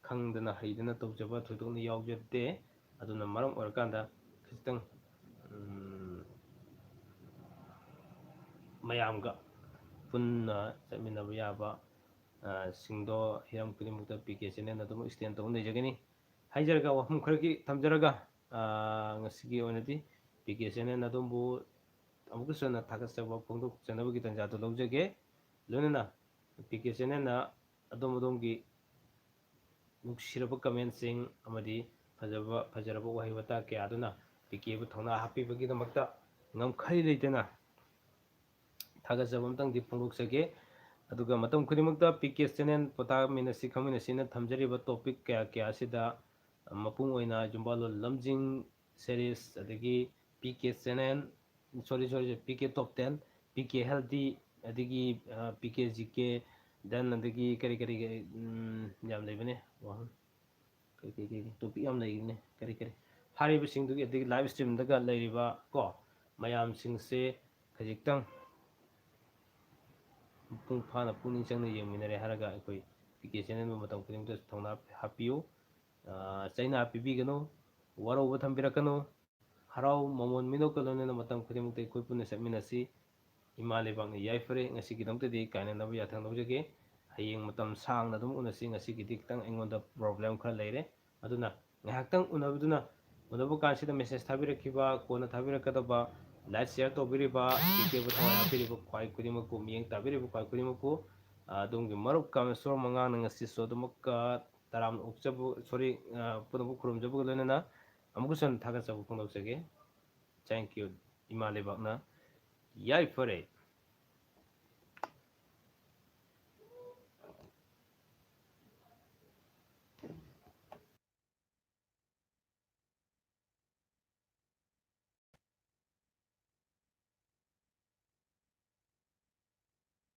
ꯈꯪꯗꯅ ꯍꯩꯗꯅ ꯇꯧꯖꯕ ꯊꯣꯏꯗꯣꯛꯅ ꯌꯥꯎꯖꯗꯦ꯫ ꯑꯗꯨꯅ ꯃꯔꯝ ꯑꯣꯏꯔꯀꯥꯟꯗ ꯈꯖꯤꯛꯇꯪ, ꯎꯝ, ꯃꯌꯥꯝꯒ ꯄꯨꯟꯅ ꯆꯠꯃꯤꯟꯅꯕ ꯌꯥꯕ, ꯑ, ꯁꯤꯡꯗꯣ ꯍꯤꯔꯝ ꯈꯨꯗꯤꯡꯃꯛꯇ ꯄꯤ ꯀꯦ ꯆꯦꯅꯦꯜꯅ ꯑꯗꯨꯝ ꯏꯁꯇꯦꯟ ꯇꯧꯅ ꯂꯩꯖꯒꯅꯤ꯫ ꯍꯥꯏꯖꯔꯒ, ꯋꯥꯐꯝ ꯈꯔꯒꯤ ꯊꯝꯖꯔꯒ, ꯑ, ꯉꯁꯤꯒꯤ ꯑꯣꯏꯅꯗꯤ ꯄꯤ ꯀꯦ ꯆꯦꯅꯦꯜ ꯑꯗꯣꯝꯕꯨ ꯑꯃꯨꯛꯀꯁꯨ ꯍꯟꯅ ꯊꯥꯒꯠꯆꯕ ꯐꯣꯡꯗꯣꯛꯆꯅꯕꯒꯤ ꯇꯥꯟꯖꯥꯗꯨ ꯂꯧꯖꯒꯦ꯫ ꯂꯣꯏꯅꯅ ꯄꯤ ꯀꯦ ꯆꯦꯅꯦꯜꯅ ꯑꯗꯣꯝ ꯑꯗꯣꯝꯒꯤ ꯅꯨꯡꯁꯤꯔꯕ ꯀꯃꯦꯟꯁꯤꯡ ꯑꯃꯗꯤ ꯐꯖꯕ ꯐꯖꯔꯕ ꯋꯥꯍꯩ ꯋꯥꯇꯥ ꯀꯌꯥꯗꯨꯅ ꯄꯤ ꯀꯦꯕꯨ ꯊꯧꯅꯥ ꯍꯥꯞꯄꯤꯕꯒꯤꯗꯃꯛꯇ ꯉꯝꯈꯩ ꯂꯩꯇꯅ ꯊꯥꯒꯠꯆꯕ ꯑꯃꯇꯪꯗꯤ ꯐꯣꯡꯗꯣꯛꯆꯒꯦ꯫ ꯑꯗꯨꯒ ꯃꯇꯝ ꯈꯨꯗꯤꯡꯃꯛꯇ ꯄꯤ ꯀꯦ ꯆꯦꯅꯦꯜ ꯄꯣꯊꯥꯃꯤꯟꯅꯁꯤ ꯈꯪꯃꯤꯟꯅꯁꯤꯅ ꯊꯝꯖꯔꯤꯕ ꯇꯣꯄꯤꯛ ꯀꯌꯥ ꯀꯌꯥ ꯑꯁꯤꯗ ꯃꯄꯨꯡ ꯑꯣꯏꯅ ꯌꯨꯝꯕꯥꯂꯣꯟ ꯂꯝꯖꯤꯡ ꯁꯦꯔꯤꯁ, ꯑꯗꯒꯤ ꯄꯤ ꯀꯦ ꯆꯦꯅꯦꯜ, ꯁꯣꯔꯤ ꯁꯣꯔꯤ ꯄꯤ ꯀꯦ ꯇꯣꯞ ꯇꯦꯟ, ꯄꯤ ꯀꯦ ꯍꯦꯜꯗꯤ, ꯑꯗꯒꯤ ꯄꯤ ꯀꯦ ꯖꯤ ꯀꯦ, ꯗꯦꯟ ꯑꯗꯒꯤ ꯀꯔꯤ ꯀꯔꯤ ꯀꯔꯤ, ꯎꯝ, ꯌꯥꯝ ꯂꯩꯕꯅꯦ꯫ ꯋꯥꯍꯪ ꯀꯔꯤ ꯀꯔꯤ ꯀꯔꯤ ꯇꯣꯄꯤꯛ ꯌꯥꯝ ꯂꯩꯔꯤꯅꯦ꯫ ꯀꯔꯤ ꯀꯔꯤ ꯍꯥꯏꯔꯤꯕꯁꯤꯡꯗꯨꯒꯤ, ꯑꯗꯒꯤ ꯂꯥꯏꯚ ꯁ꯭ꯇ꯭ꯔꯤꯝꯗꯒ ꯂꯩꯔꯤꯕ ꯀꯣ ꯃꯌꯥꯝꯁꯤꯡꯁꯦ ꯈꯖꯤꯛꯇꯪ ꯃꯄꯨꯡ ꯐꯥꯅ ꯄꯨꯛꯅꯤꯡ ꯆꯪꯅ ꯌꯦꯡꯃꯤꯟꯅꯔꯦ ꯍꯥꯏꯔꯒ ꯑꯩꯈꯣꯏ ꯄꯤ ꯀꯦ ꯆꯦꯅꯦꯜꯕꯨ ꯃꯇꯝ ꯈꯨꯗꯤꯡꯃꯛꯇ ꯊꯧꯅꯥ ꯍꯥꯞꯄꯤꯌꯨ꯫ ꯑ, ꯆꯩꯅꯥ ꯄꯤꯕꯤꯒꯅꯨ, ꯋꯥꯔꯧꯕ ꯊꯝꯕꯤꯔꯛꯀꯅꯨ꯫ ꯍꯔꯥꯎ ꯃꯃꯣꯟ ꯃꯤꯅꯣꯛꯀ ꯂꯣꯏꯅꯅ ꯃꯇꯝ ꯈꯨꯗꯤꯡꯃꯛꯇ ꯑꯩꯈꯣꯏ ꯄꯨꯟꯅ ꯆꯠꯃꯤꯟꯅꯁꯤ꯫ ꯏꯃꯥ ꯂꯩꯕꯥꯛꯅ ꯌꯥꯏꯐꯔꯦ꯫ ꯉꯁꯤꯒꯤꯗꯃꯛꯇꯗꯤ ꯀꯥꯏꯅꯅꯕ ꯌꯥꯊꯪ ꯂꯧꯖꯒꯦ꯫ ꯍꯌꯦꯡ ꯃꯇꯝ ꯁꯥꯡꯅ ꯑꯗꯨꯝ ꯎꯅꯁꯤ꯫ ꯉꯁꯤꯒꯤꯗꯤ ꯈꯤꯇꯪ ꯑꯩꯉꯣꯟꯗ ꯄ꯭ꯔꯣꯕ꯭ꯂꯦꯝ ꯈꯔ ꯂꯩꯔꯦ꯫ ꯑꯗꯨꯅ ꯉꯥꯏꯍꯥꯛꯇꯪ ꯎꯅꯕꯗꯨꯅ, ꯎꯅꯕ ꯀꯥꯟꯁꯤꯗ ꯃꯦꯁꯦꯖ ꯊꯥꯕꯤꯔꯛꯈꯤꯕ, ꯀꯣꯟꯅ ꯊꯥꯕꯤꯔꯛꯀꯗꯕ, ꯂꯥꯏꯛ ꯁꯤꯌꯔ ꯇꯧꯕꯤꯔꯤꯕ, ꯄꯤ ꯀꯦꯕꯨ ꯊꯋꯥꯏ ꯍꯥꯞꯄꯤꯔꯤꯕ ꯈ꯭ꯋꯥꯏ ꯈꯨꯗꯤꯡꯃꯛꯄꯨ, ꯃꯤꯠꯌꯦꯡ ꯇꯥꯕꯤꯔꯤꯕ ꯈ꯭ꯋꯥꯏ ꯈꯨꯗꯤꯡꯃꯛꯄꯨ, ꯑ, ꯑꯗꯣꯝꯒꯤ ꯃꯔꯨꯞ ꯀꯥꯃꯦꯁꯣꯔ ꯃꯉꯥꯡꯅ ꯉꯁꯤꯁꯨ ꯑꯗꯨꯃꯛꯀ ꯇꯔꯥꯝꯅ ꯑꯣꯛꯆꯕ, ꯁꯣꯔꯤ, ꯑ, ꯄꯨꯝꯅꯃꯛꯄꯨ ꯈꯨꯔꯨꯝꯖꯕꯒ ꯂꯣꯏꯅꯅ ꯑꯃꯨꯛꯀꯁꯨ ꯍꯟꯅ ꯊꯥꯒꯠꯆꯕ ꯐꯣꯡꯗꯣꯛꯆꯒꯦ꯫ Thank you꯫ ꯏꯃꯥ ꯂꯩꯕꯥꯛꯅ ꯌꯥꯏꯐꯔꯦ꯫